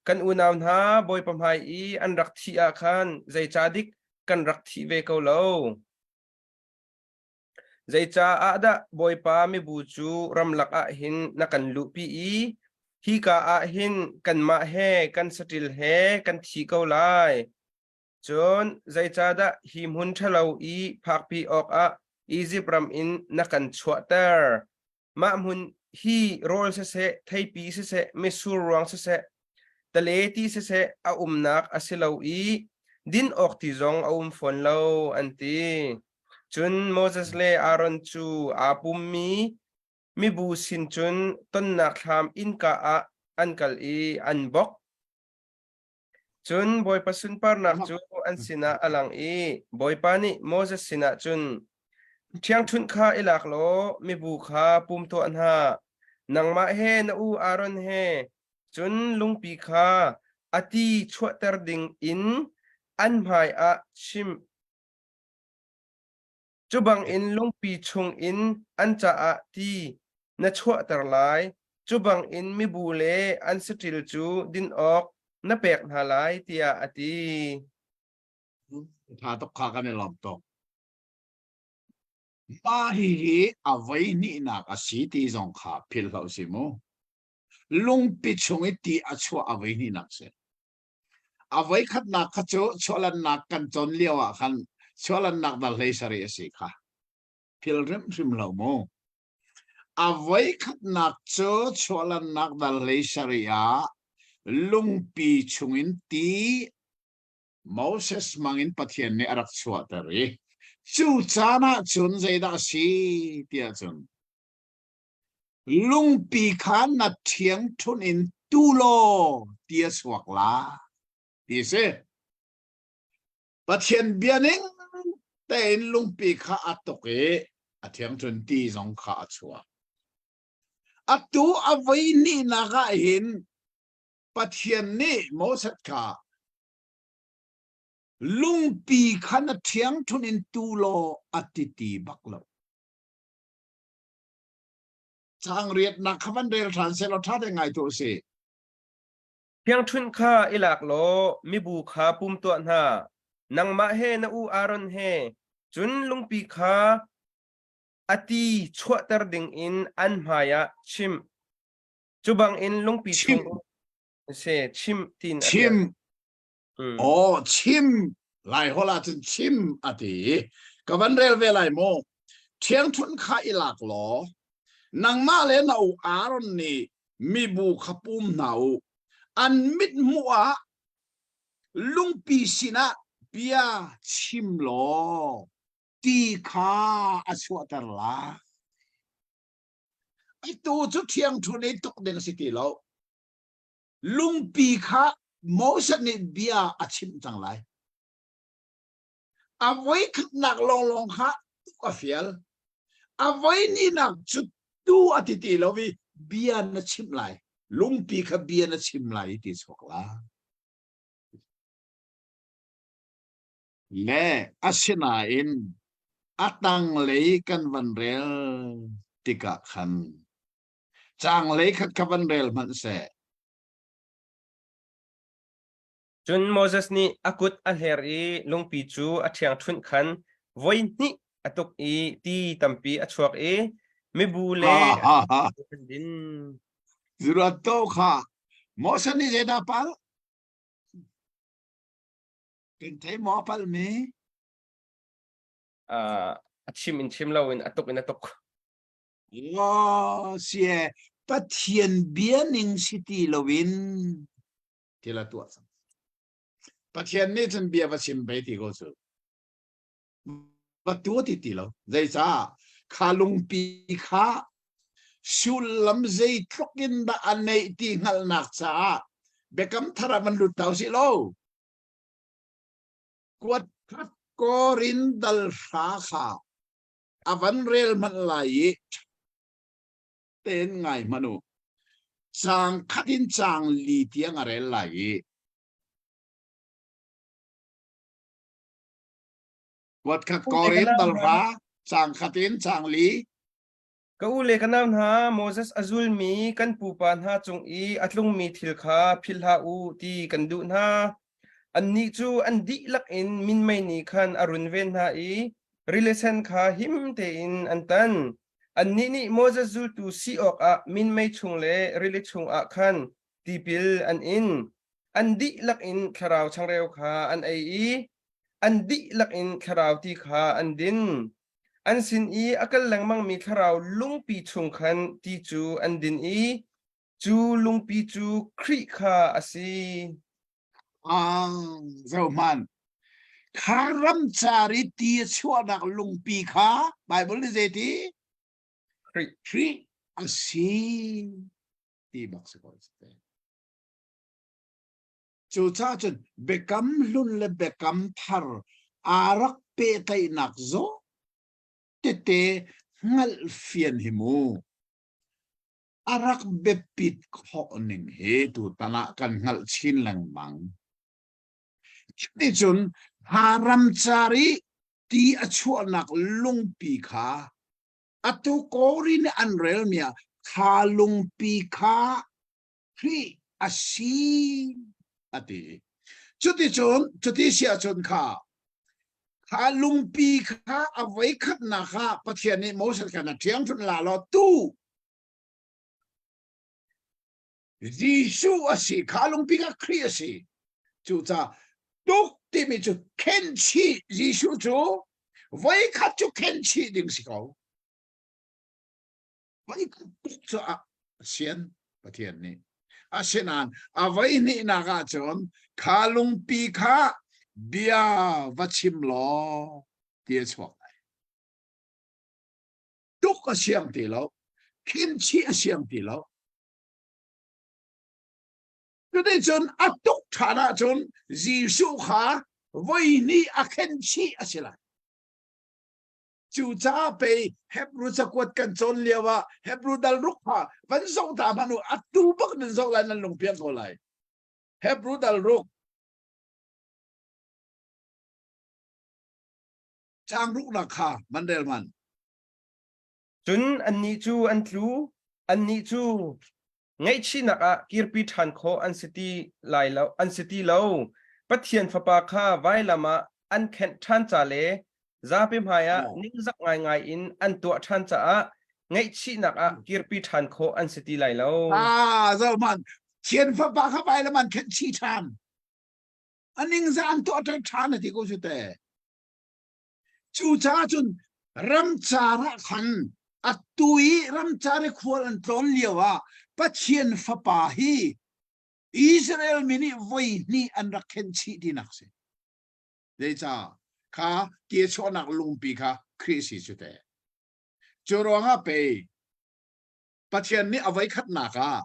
Kan unau hna Bawipa hmai i an rak thih ah khan zeicahdik kan rak thih ve ko lo? Zeicaah dah Bawipa mibu cu ramlak ah hin na kan luhpi i hika ah hin kanmah he kan saṭil he kan thi ko lai? Cun zeicahdah hi hmun ṭhalo i phakpi awkah Izipt ram in na kan chuahter? Mah hmun hi rawl siseh, theipi siseh, mitsur ruang siseh, tale ti siseh a umnak a si lo i din awk ti zong a um fawn lo, an ti. Cun Moses le Aaron cu aa pummi mibu sin cun tonnak thlam innka ah an kal i an bok. Cun Bawipa sunparnak cu an sinah a lang i Bawipa nih Moses sinah cun, Ṭhiangṭhunh kha i lak law mibu kha pum tuah hna, nangmah he na u Aaron he, cun lungpi kha a ti chuahter ding in an hmaiah chim. Cu bangin lungpi chungin an caah ti na chuahter lai, cu bangin mibu le an saṭil cu din awk na pek hna lai, tiah a ti. Tha tuk kha kan i lawm tuk. Mah hihi a voi hnihnak a si ti zong kha philh hlah usih mu. Lungpi chung i ti a chuah a voi hnihnak si. A voikhatnak kha cu chuahlannak kan cawn lio ah khan chuahlannak dal 17 a si kha. Phil hrimhrim lo mu. A voikhatnak cu chuahlannak dal 17 ah lungpi chungin ti Moses hmangin Pathian nih a rak chuahter i cu caan ah cun zeidah a si tiah cun Lungpi kha na ṭhiangṭhunh in tu law ti a chuak la ti a si. Pathian bia ning tein lungpi kha a tuk i a ṭhiangṭhun ti zong kha a chuak. Atu a voi hnihnak ah hin Pathian nih Moses kha lungpi kha na ṭhiangṭhunh in tu law a ti ti bak lo. Caang riatnak kha van rel ṭhan sehlaw ṭha te ngai tuah usih. Ṭhiangṭhunh kha i lak law mibu kha pum tuah hna. Nangmah he na u Aaron he, cun lungpi kha a ti chuahter dingin an hmaiah chim. Cu bangin lungpi Chim. chung se chim tiin a Chim. Aw chim lai holh ahcun chim a ti i ka van rel ve lai mu ṭhiangṭhunh kha i lak law nangmah le na u Aaron nih mibu kha pum hna u an mit hmuh ah. Lungpi sinah bia chim law ti kha a chuahter lai. Atu cu ṭhiangṭhun i tuk ding a si ti lo. Lungpi kha Moses nih bia a chimh cang lai. A voikhatnak lawnglawng kha tuk a fial. A voihnihnak cu tu a ti ti lo i bia na chimh lai. Lungpi kha bia na chim lai i ti chuak lai. Le asinain a tanglei kan van rel tikah khan caanglei khat kha van rel hmanh seh. Cun Moses nih a kut a hler i lungpi cu a ṭhiangṭhunh khan voi hnih a tuk i ti tampi a chuak i mibu le an din. Zurato kha Moses nih zeidah palh? Kan thei maw palhmi? Uh, a chim in chim loin a tuk in a tuk. Ngaw sie Pathian bia ning si ti loin thil a tuah cang. Pathian nih cun bia va chim ve ti ko cu. Va tu ti ti lo. Zeicah kha lungpi kha sullam zeitluk in dah a neih ti hngalhnak caah biakam thar ah van lut tau si lo. Kuat khat korin dal hra kha a van rel hmanh lai i tein ngai hmanh u. Caang khat in caang li tiang a rel lai i Kuat khat korin dal hra caang khat in caang li Ka u le ka nau hna, Moses a zulmi kan pupa hna cung i a tlungmi thil kha philh hlah u ti kan duh hna. Annih cu an dihlak in minmei nih khan a runven hna i rili sen kha him tein an tan. Annih nih Moses zultu si awkah minmei chung le rili chungah khan tipil an in. An dihlak in thlarau changreu kha an ei i an dihlak in thlarau ti kha an din. An sin i a kal lengmangmi thlarau lungpi chung khan ti cu an din i cu lungpi cu Khrih kha a si. Ah, zohhmanh. Kha ramcar i ti a chuahnak lungpi kha Bible nih zeiti? Khrih. Khrih a si ti bak si ko. Cucaah cun biakam hlun le biakam thar aa rak pehtlaihnak zaw tete hngalhfian hi mu. A rak biapit khawh ning hi tutan ah kan hngalh chin lengmang. Cuticun ha ramcar i ti a chuahnak lungpi kha atu Kori nih an relmi ah kha lungpi kha Khrih a si a ti. Cuticun cuti si ahcun kha kha lungpi kha a voikhatnak ah Pathian nih Moses khan a ṭhiangṭhunh la law tu Jesuh a si kha lungpi kha Khrih a si. Cucaah tuk timi cu khenchih Jesuh cu voikhat cu khenchih ding si ko. Voikhat tuk cu a sian Pathian nih. Asinain a voihnihnak ahcun kha lungpi kha bia va chim law ti a chuak lai. Tuk a siang ti lo, khinchih a siang ti lo. Cuticun a tuk ṭhan ahcun Jesuh kha voihnih a khenchih a si lai. Cucaah pei Hebrew cakuat kan cawn lio ah Hebrew dal ruk kha van zoh ta hmanh u atu bak nan zoh lai nan lungpiang ko lai. Hebrew dal ruk caang ruknak kha man rel man. Cun annih cu an tlu, annih cu ngaihchihnak ah kirpi ṭhan khawh an si ti lai lo an si ti lo Pathian fapa kha vailam ah an khenh ṭhan ca le zapi hmaiah ningzak ngaingai in an tuah ṭhan caah ngaihchihnak ah kirpi ṭhan khawh an si ti lai lo. Ah, zohman Pathian fapa kha vailam an khenh chih ṭhan. A ningzah an tuah ṭhan a ti ko cu te. Cucaah cun ramcar ah khan atu i ramcar i khual an tlawn lio ah Pathian Fapa hi. Israel mi nih voi hnih an rak khen chih tinak si. Zeicah? Kha ti chuahnak lungpi kha Khrih si cu te. Cu ruangah pei Pathian nih a voi khatnak ah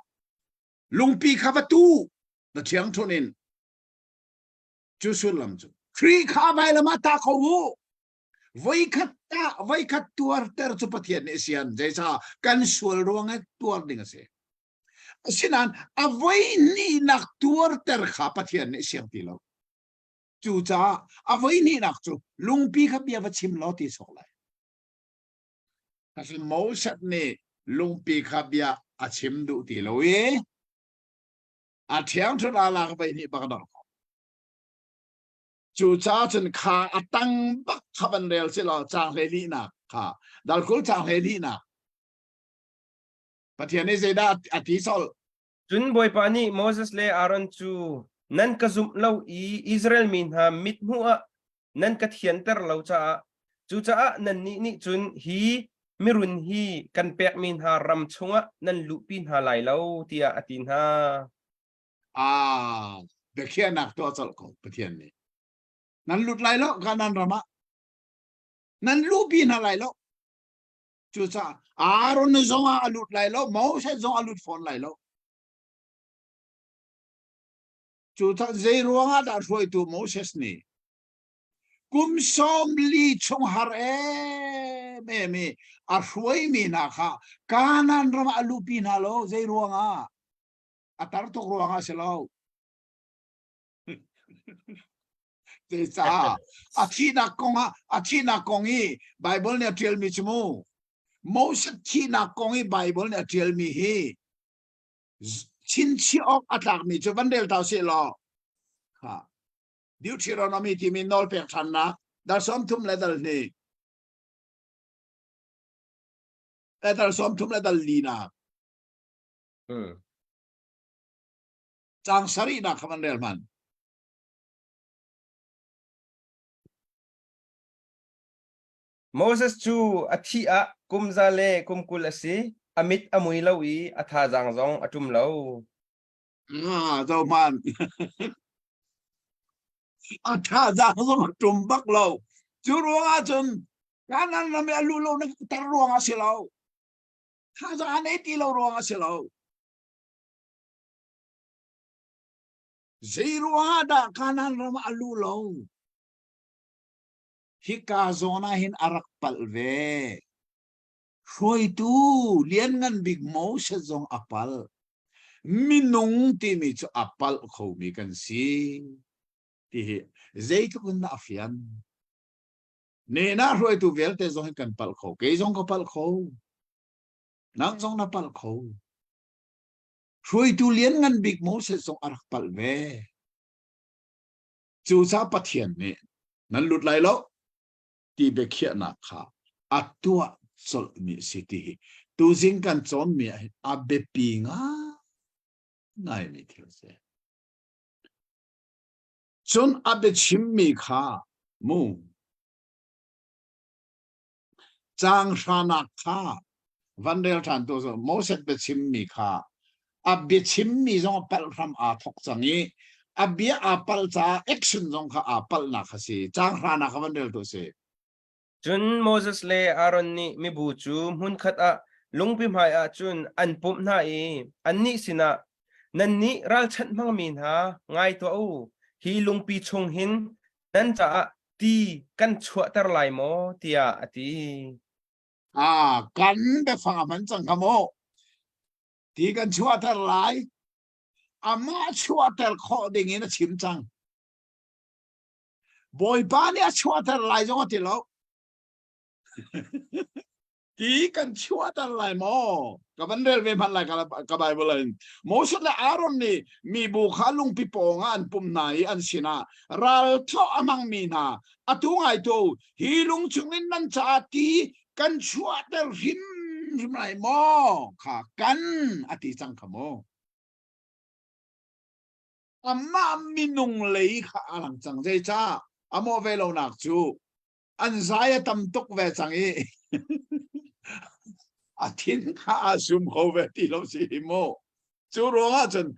lungpi kha va tu na thiang thun in cu sullam cu Khrih kha vailam ah ta ko u voikhat ta voikhat tuarter cu Pathian nih sian zeicah kan sual ruang i tuar ding a si asinain a voi hnihnak tuarter kha Pathian nih siang ti lo cucaah a voi hnihnak cu lungpi kha bia va chim law ti sawk lai Asin Moses nih lungpi kha bia a chim duh ti lo i a ṭhiangṭhunh aa lak voi hnih bak dor ko. Cucaah cun kha a tang bak kha van rel si law caang hlei lihnak kha dalkul caang hlei lihnak Pathian nih zeidah a ti sol? Cun Bawipa nih Moses le Aaron cu nan ka zumh lo i Israel mi hna mithmuh ah nan ka thianter lo caah cucaah nannih nih cun hi mirun hi kan pekmi hna ram chungah nan luhpi hna lai lo tiah a ti hna. Ah, biakhiahnak tuah colh ko Pathian nih. Nan lut lai lo Kanaan ram ah. Nan luhpi hna lai lo. Cucaah Aaron zong ah a lut lai lo, Moses zong a lut fawn lai lo. Cucaah zei ruangah dah hruaitu Moses nih kum 40 chung har em em i a hruaimi hna kha Kanaan ram ah a luhpi hna lo zei ruangah a tar tuk ruangah si lo Zeicah a thihnak kong ah a thihnak kong i Bible nih a ṭialmi cu mu Moses thihnak kong i Bible nih a ṭialmi hi chinchiah awk a tlakmi cu van rel ta sih law kha Deuteronomy timi nawlpek ṭhannak dal 30 le dal hnih le dal 30 le dal linak caang sarihnak kha van rel hmanh. Moses cu a thih ah kum za le kum 20 a si. A mit a mui lo i a thazaang zong a ṭum lo. Ah, zohman. A thazaang zong a ṭum bak lo. Cu ruangah cun Kanaan ram i a luh lo nak tar ruangah a si lo. Thazaang a nei ti lo ruangah a si lo. Zei ruangah dah Kanaan ram ah a luh lo? Hika zawn ah hin a rak palh ve. Hruaitu lianngan bik Moses zong a palh. Minung timi cu a palh khomi kan si ti hi zeitluk in dah a fian. Nehna hruaitu vialte zong hi kan palh kho. Kei zong ka palh kho. Nang zong na palh kho. Hruaitu lianngan bik Moses zong a rak palh ve. Cucaah Pathian nih nan lut lai lo ti biakhiahnak kha a tuah colhmi a si ti hi tuzing kan cawnmi ah hin a biapi ngaingaimi thil a si. Cun a biachimmi kha mu Caang hranak kha van rel ṭhan tu cu Moses biachimmi kha a biachimmi zong a palh hram aa thawk cang i a bia aa palh caah action zong kha aa palhnak a si. Caang hranak kha van rel tu a si. Cun Moses le Aaron nih mibu cu hmunkhat ah lungpi hmaiah cun an pumh hna i annih sinah, Nannih ralchanh hmangmi hna, ngai tuah u, hi lungpi chung hin nan caah ti kan chuahter lai maw tiah a ti. Ah, kan biafang a hman cang kha mu. Ti kan chuahter lai. Amah chuahter khawh ding in a chim cang. Bawipa nih a chuahter lai zong a ti lo. Ti kan chuahter lai maw? Ka van rel ve hmanh lai ka, ka Bible in. Moses le Aaron nih mibu kha lungpi pawng ah an pum hna i an sinah ral thawh a hmangmi hna atu ngai tu hi lung chungin nan caah ti kan chuahter hrimhrim lai maw kha kan a ti cang kha mu. Amah minung lei kha a lang cang zeicah a mawh ve lonak cu an zai a tam tuk ve cang i a thin kha a sum kho ve ti lo si hi mu cu ruangah cun.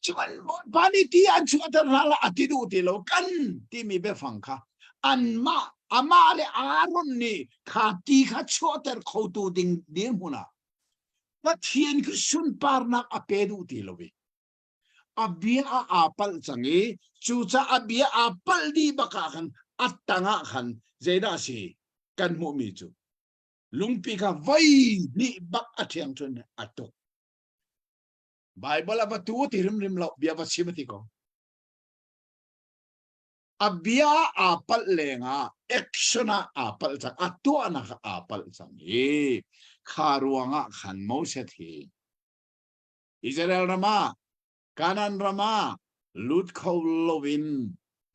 Cuan Bawipa nih ti an chuahter hna la a ti duh ti lo kan timi biafang kha anmah amah le Aaron nih kha ti kha chuahter khotu ding dirhmun ah Pathian khi sunparnak a pe duh ti lo i a bia ah aa palh cang i cucaah a bia aa palh dih bak ah khan a tang ah khan zeidah a si kan hmuhmi cu lungpi kha voi hnih bak a ṭhiangṭhuan a tuk. Bible a va tu ti hrimhrim lo bia va chim a ti ko. A bia aa palh lengah action ah aa palh cang a tuahnak ah aa palh cang i kha ruangah khan Moses hi Israel ram ah Canaan ram ah lut kho loin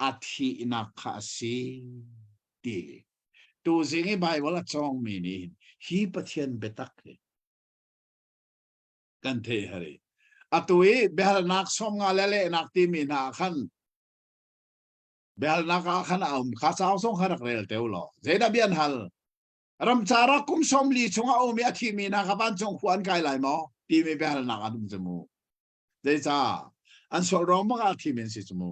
a thihnak kha a si ti tuzing i Bible a cawngmi nih hi Pathian biatak hi kan theih hari. Atu i biahalnak 50 le lehnak timi hna ah khan biahalnak ah khan a um kha cauk zong kha rak rel te u law zeidah bia an hal ramcar ah kum 40 chung a um i a thimi hna kha vancung khua an kai lai maw timi biahalnak an um cu mu zeicah an sual ruang bak ah thimi an si cu mu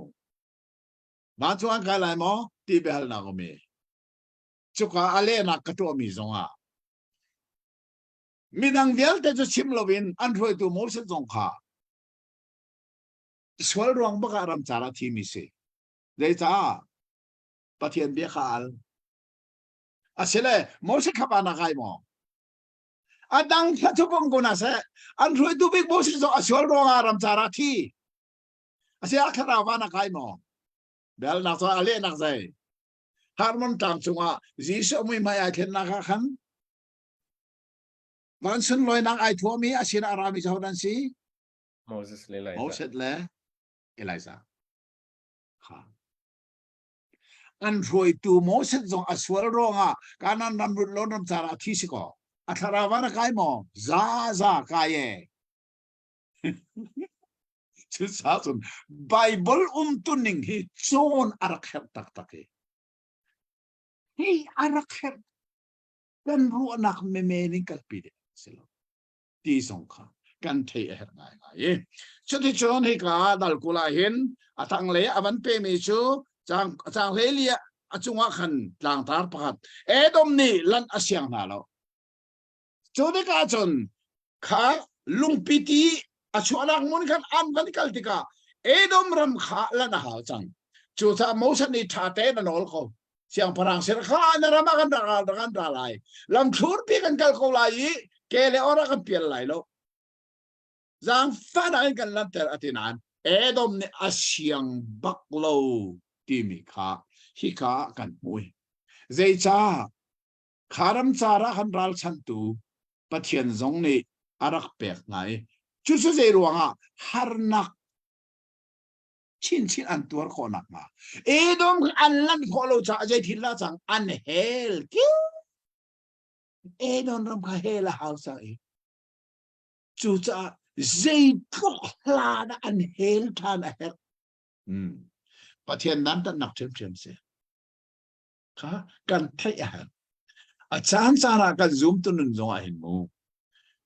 vancung an kai lai maw ti biahalnak um i cuka a lehnak ka tuahmi zong ah Midang vialte cu chim loin an hruaitu Moses zong kha sual ruang bak ah ramcar ah thimi si. Zeicah? Pathian bia kha al. Asile Moses kha pa na kai maw? A dang kha cu pong ko na seh. An hruaitu bik Moses zong a sual ruang ah ramcar ah thi. Asi a thlarau va na kai maw? Bel nak cu a lehnak zei? Harmon tlang cungah Jesuh mui hmai ai thlennak ah khan Van sunlawinak ai thuami a sin a rami cu hodah an si? Moses le Elijah. Moses le Elijah. Kha. An hruaitu Moses zong a sual ruangah Kanaan ram rut lo ram car ah thi si kaw. A thlarau van a kai maw? Za za kai e. Cucaah cun Bible umtuning hi cawn a rak herh taktak i. Hi a rak herh kan ruahnak memen in kalpi ding si lo ti zong kha kan theih a herh ngaingai i cuticun hika dal kul ah hin a tanglei a van pemi cu cang cang hlei a cungah khan tlangtar pakhat Edom nih lanh a siang hna lo Cu tikah cun kha lungpi ti a chuahnak hmun khan an van kal tikah Edom ram kha lan a hau cang. Cucaah Moses nih ṭha tein a nawl ko. Siangpahrang sin kha na ram ah kan ra kan ra lai. Lamthlurpi kan kal ko lai i ke le or ah kan pial lai lo. Zaangfahnak in kan lanter a ti nain Edom nih a siang bak lo timi kha hika ah kan hmu. Zeicah Kha ramcar ah khan ralchanhtu Pathian zong nih a rak pek hna i cucu zei ruangah harnak chinchin an tuar khawh nakhnga Edom kha an lanh khawh lo caah zei thil dah cang an hel ki Edom ram kha hel a hau cang i cucaah zeitluk hla dah an hel ṭhan a herh. Hmm. Pathian dantatnak ṭhiamṭhiam si. Kha kan theih a herh. A caan caan ah kan zumtu nun zong ah hin mu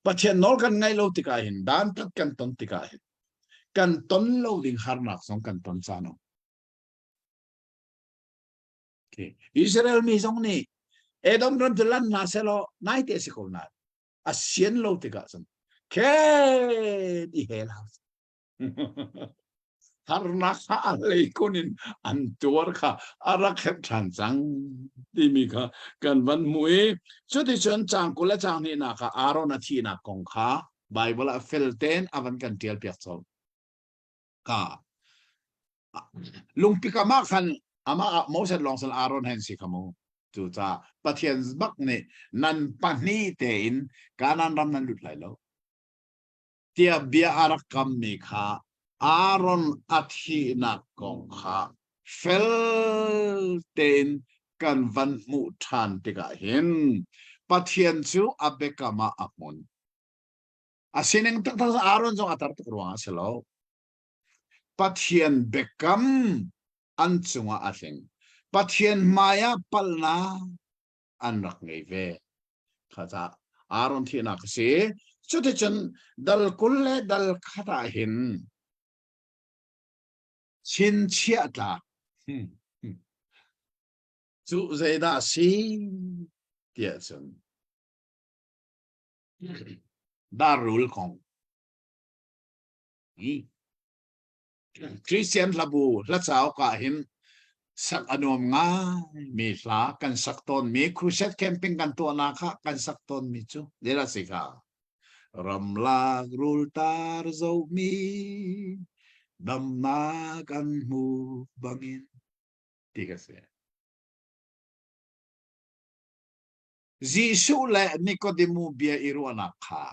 Pathian nawl kan ngaih lo tikah hin dantat kan ton tikah hin kan ton lo ding harnak zong kan ton caan um. Okay. Israel mi zong nih Edom ram cu lan hna selaw naite si ko nain a sian lo tikah cun khen i hel hau Harnak kha a hleikun in an tuar kha a rak herh ṭhan cang timi kha kan van hmuh i cuticun caang 20 le caang hnihnak ah Aaron a thihnak kong kha Baibal ah fel tein a van kan ṭial piak colh. Ka lungpi kam ah khan amah ah Moses lawng sal Aaron hen si kha mu. Cucaah Pathian bak nih nan pahnih tein Kanaan ram nan lut lai lo. Tiah bia a rak kammi kha Aaron a thihnak kong kha fel tein kan van hmuh ṭhan tikah hin Pathian cu a biakam ah a hmun. A sining taktak Aaron zong a tar tuk ruangah a si lo. Pathian biakam an cungah a tling. Pathian hmaiah palhnak an rak ngei ve. Kha ca Aaron thihnak a si. Cuticun dal 21 ah hin. Chinchiah tlak. Cu zeidah a si tiah cun darrul kong. Christian hlabu hla cauk ah hin sak a nuam ngai mi hla kan sak tawn mi crusade camping kan tuahnak ah kan sak tawn mi cu zeidah si kha ramlak rul tar zohmi damnak an hmu bangin ti ka si. Jesuh le Nikodemu bia i ruahnak kha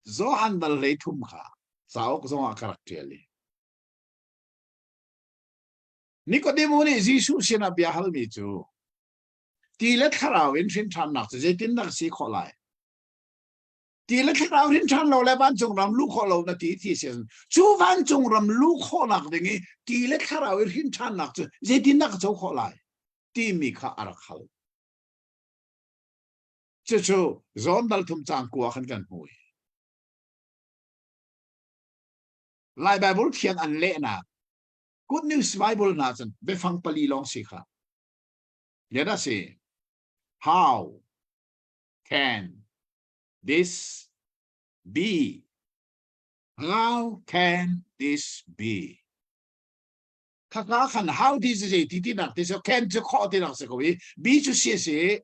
Johan dal hlei thum kha cauk zongah ka rak ṭial i Nikodemu nih Jesuh sinah bia halmi cu ti le thlarau in hrin ṭhannak cu zeitindah si khawh lai? Ti le thlarau hrin ṭhan lo le vancung ram luh khawh lo na ti ti si cu vancung ram luh khawhnak ding i ti le thlarau in hrin ṭhannak cu zeitindah ka co khawh lai timi kha a rak hal. Cucu zawn dal thum cang kua khan kan hmu. Lai Bible thiang an lehnak Good News Bible hna cun biafang pali lawng si kha. Let us see. How can this be? How can this be? Khaka khan how this is ti ti nak ti so can cu khawh ti nak si ko i be cu si si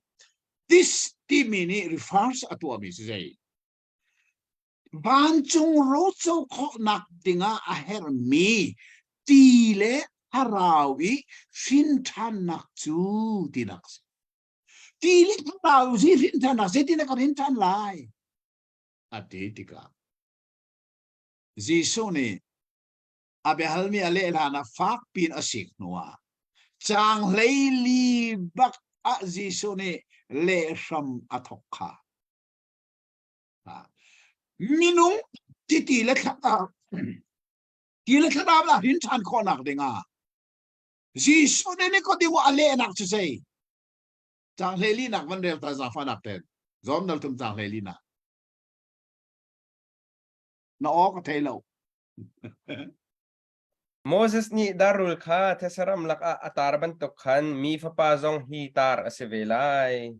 this timi nih refers a tuahmi si zei Vancung roco khawhnak dingah a herhmi ti le thlarau i hrinṭhannak cu tinak a si. Ti le thlarau hi hrinṭhannak zeitin dah ka hrinṭhan lai? A ti tikah Jesuh nih a biahalmi a leh hlan ah fak piin a sik hnuah caang 14 bak ah Jesuh nih lehhram a thawk kha. Minung ti le thlarau ti le thlarau la hrin ṭhan khawhnak dingah Jesuh nih Nikodemu a lehnak cu zei? Caang 14 nak van rel ta zaangfahnak ten. Zawm dal thum caang 14 nak. Na aw ka thei lo. Moses nih darrul kha thesaram lakah a tar bantuk khan mi fapa zong hi tar a si ve lai.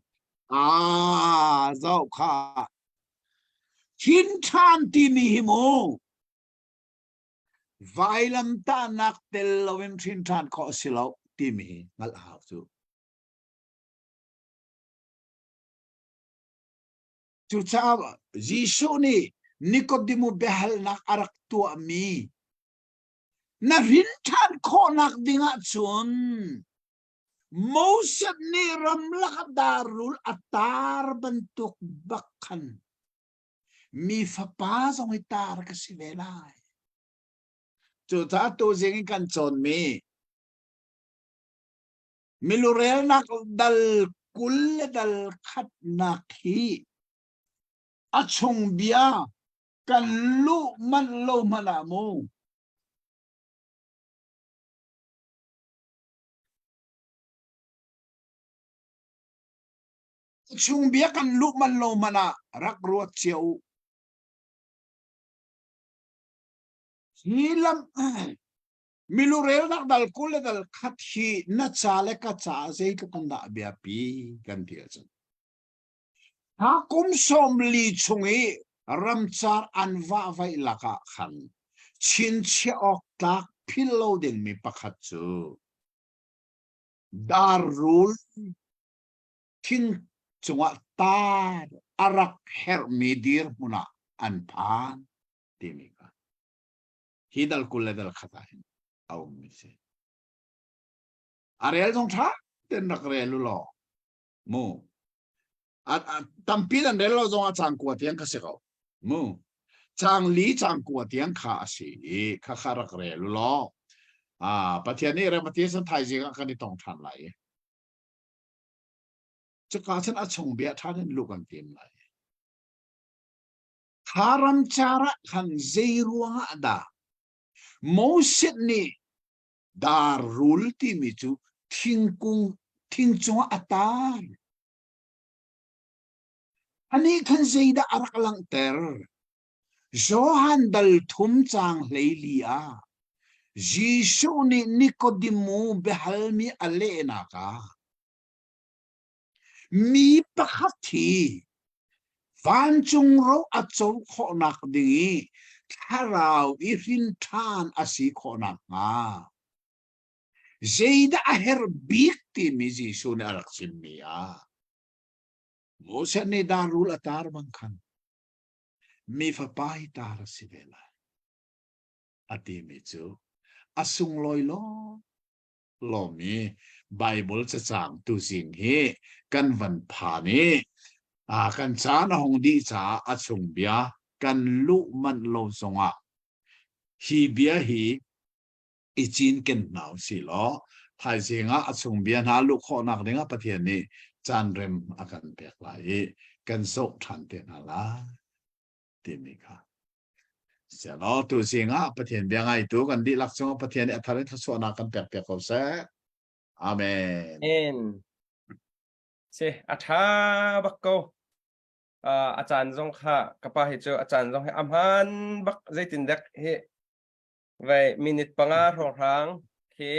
Ah, zoh kha. Thin ṭhan timi hi mu. Vailamtahnak tel loin hrin ṭhan khawh a si lo timi hi hngalh a hau cu. Cucaah Jesuh nih Nikodemu biahalnak a rak tuahmi na hrin ṭhan khawhnak dingah cun Moses nih ramlak darrul a tar bantuk bak khan mi fapa zong hi tar ka si ve lai. Cucaah tuzing in kan cawnmi milurelnak dal 20 le dal khatnak hi a chung bia kan luh manh lo hmanh ah mu chung bia kan luh manh lo hmanh ah rak ruat cio u. Hi lam milurelnak dal 20 le dal khat hi na ca le ka ca zeitluk in dah biapi kan ti ahcun Ha kum 40 chung i ramcar an vahvaih lakah khan chinchiah awk tlak philh lo dingmi pakhat cu darrul thing cungah tar a rak herhmi dirhmun ah an phan timi kha hi dal 20 le dal khat ah hin a ummi si. A rel zong ṭha tein rak rel u law mu tampi nan rel lo zong ah cang kua tiang kha si ko mu cang li cang kua tiang kha a si i kha kha rak rel u law ah pathian nih remati san thaizing ah kan i tong ṭhan lai cuka cun a chung bia ṭhan in lu kan tim lai kha ram car ah khan zei ruangah dah Moses nih dar rul timi cu thingkung thing cungah a tar. Anih khan zeidah a rak langhter? Johan dal thum caang 14 ah. Jesuh nih Nikodemu biahalmi a lehnak ah mi pakhat hi vancung ro a co khawhnak ding i thlarau i hrin ṭhan a si khawhnak hnga zeidah a herh bik timi Jesuh nih a rak chimmi ah Moses nih dar rul a tar bang khan mi fapa hi tar a si ve lai a timi cu a sunglawi law lawmi Bible cacang tuzing hi kan van phan i a kan caan a hung dih caah a chung bia kan luh manh lo zongah hi bia hi i cinken hna usih law thaizing ah a chung bia hna luh khawhnak dingah Pathian nih caan rem a kan pek lai i kan zoh ṭhan te hna lai timi kha Sialaw tuzing ah Pathian bia ngaitu kan dihlak cungah Pathian nih a thar in thluachuahnak kan pek piak ko seh. Amen. Amen. Si, a ṭha bak ko. Uh, a caan zong kha ka pa hi cu a caan zong hi a hmaan bak zeitin dek hi Vei minute panga hrawnghrang khi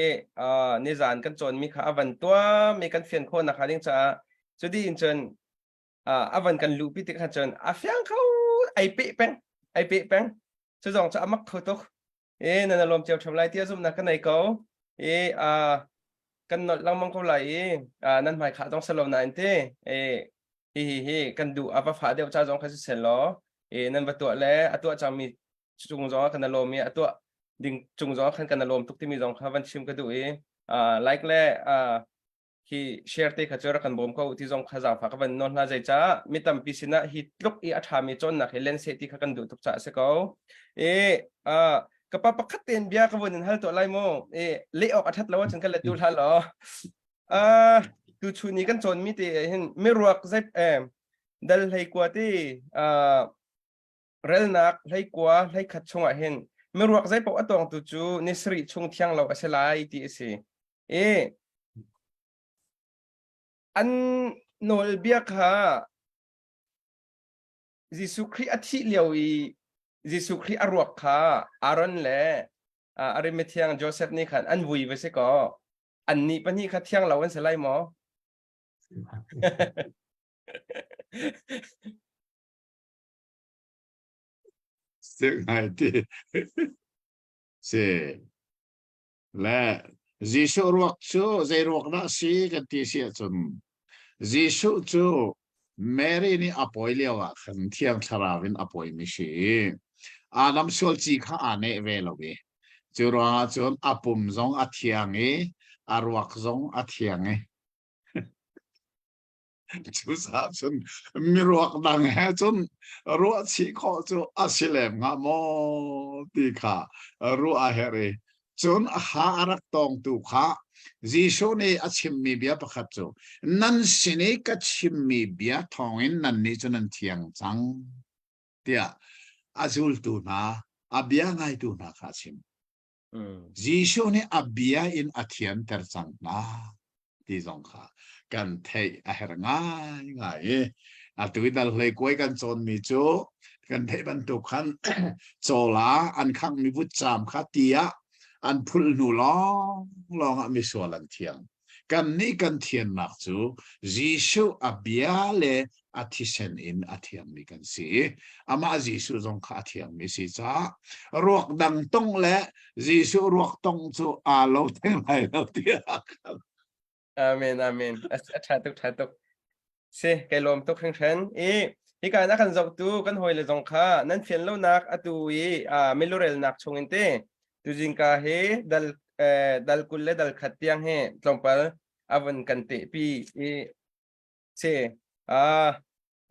uh, nizan kan cawnmi kha a van tuahmi kan fian khawh nak ding caah cudi in cun uh, a van kan luhpi tik khan cun a fiang kho ai pe peng ai pe peng cu zong cu amak kho tuk e nan lawm cio ṭham lai tia zumnak ka nei ko e uh, kan nolh lengmang ko lai i uh, nan hmai khah zong salo nain te e hi hi hi kan duh a va fa deuh ca zong kha si sel law e nan va tuah le a tuah cangmi cung zong ah kan lawm i a tuah ding cung zong ah khan kan lawm tuk timi zong kha van chim ka duh i like le hi share te kha cu rak kan bawm ko ti zong kha zaangfah ka van nawl hna zei caah mi tampi sinah hi tluk i a ṭhami cawnnak hi len seh ti kha kan duh tuk caah a si ko e ka pa pakhat tein bia ka vun in hal tuah lai mu e leh awk a ṭhat lo ahcun kan let tu hlah law tu chu ni kan cawnmi te hin miruak zei dal hlei kua ti Relnak hleikua hleikhat chungah hin miruak zeipaoh a tawngtu cu ni sarih chung thiang lo a si lai ti a si. I an nawlbia kha Jesuh Khrih a thih lio i Jesuh Khrih a ruak kha Aaron le Arimathiang Joseph nih khan an vui va si kaw annih pahnih kha thiang lo an si lai maw? Ngai ti. Si. Le Jesuh ruak cu zei ruak dah si kan ti si ahcun Jesuh cu Mary nih a pawi lio ah khan Thiang Thlarau in a pawimi si i Adam sual ci kha aa neh ve lo i cu ruangah cun a pum zong a thiang i a ruak zong a thiang i Cucaah cun miruak dang he cun ruah chih khawh cu a si lem hnga maw ti kha ruah a herh i cun a ha a rak tawngtu kha Jesuh nih a chimmi bia pakhat cu nan sin i ka chimmi bia thawngin nannih cu nan thiang cang tiah a zultu hna a bia ngaitu hna kha a chim. Jesuh nih a bia in a thianter cang hna ti zong kha kan theih a herh ngaingai i atu i dal hlei kuai kan cawnmi cu kan theih bantuk khan cawla an khanghmi vutcaam kha ti ah an phulh hnu lawng lawng ah misual an thiang. Kannih kan thiannak cu Jesuh a bia le a thisen in a thiangmi kan si i amah Jesuh zong kha a thiangmi si caah ruak dang tong le Jesuh ruak tong cu aa lo theng lai lo tiah Amen amen a ṭha tuk ṭha tuk Si, kai lawm tuk hringhran. I hika in a kan zohtu kan hawile zong kha nan fian lonak atu i milurelnak chung in te tuzingka hi dal dal 20 le dal khat tiang hi tlawmpal a vun kan tehpi i si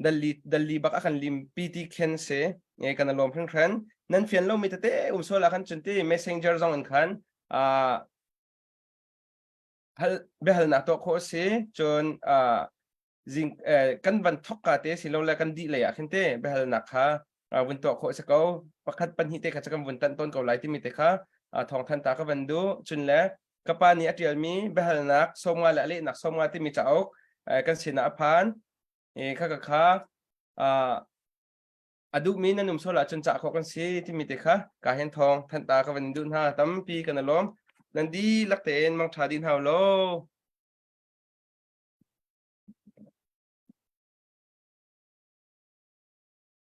dal li dal li bak a kan lim pi ti khen si e kan lawm hringhran nan fian lomi tete um sual ah khan cun ti messenger zong in khan hal biahalnak tuah khawh a si cun zing kan van thok ka te silole kan dih lei ah khin te biahalnak kha vun tuah khawh a si ko pakhat pahnih te kha kan vun tan tawn ko lai timi te kha thawngthan ta ka van duh cun le ka pa nih a tialmi biahalnak 50 le a lehnak 50 timi cauk kan sinah a phan kha ka kha. A duhmi nan um sual ahcun cah khawh kan si timi te kha ka hen thawng thanh ta ka van in duh hna tampi kan i lawm. Nan dihlak tein mangṭha dih hna u law.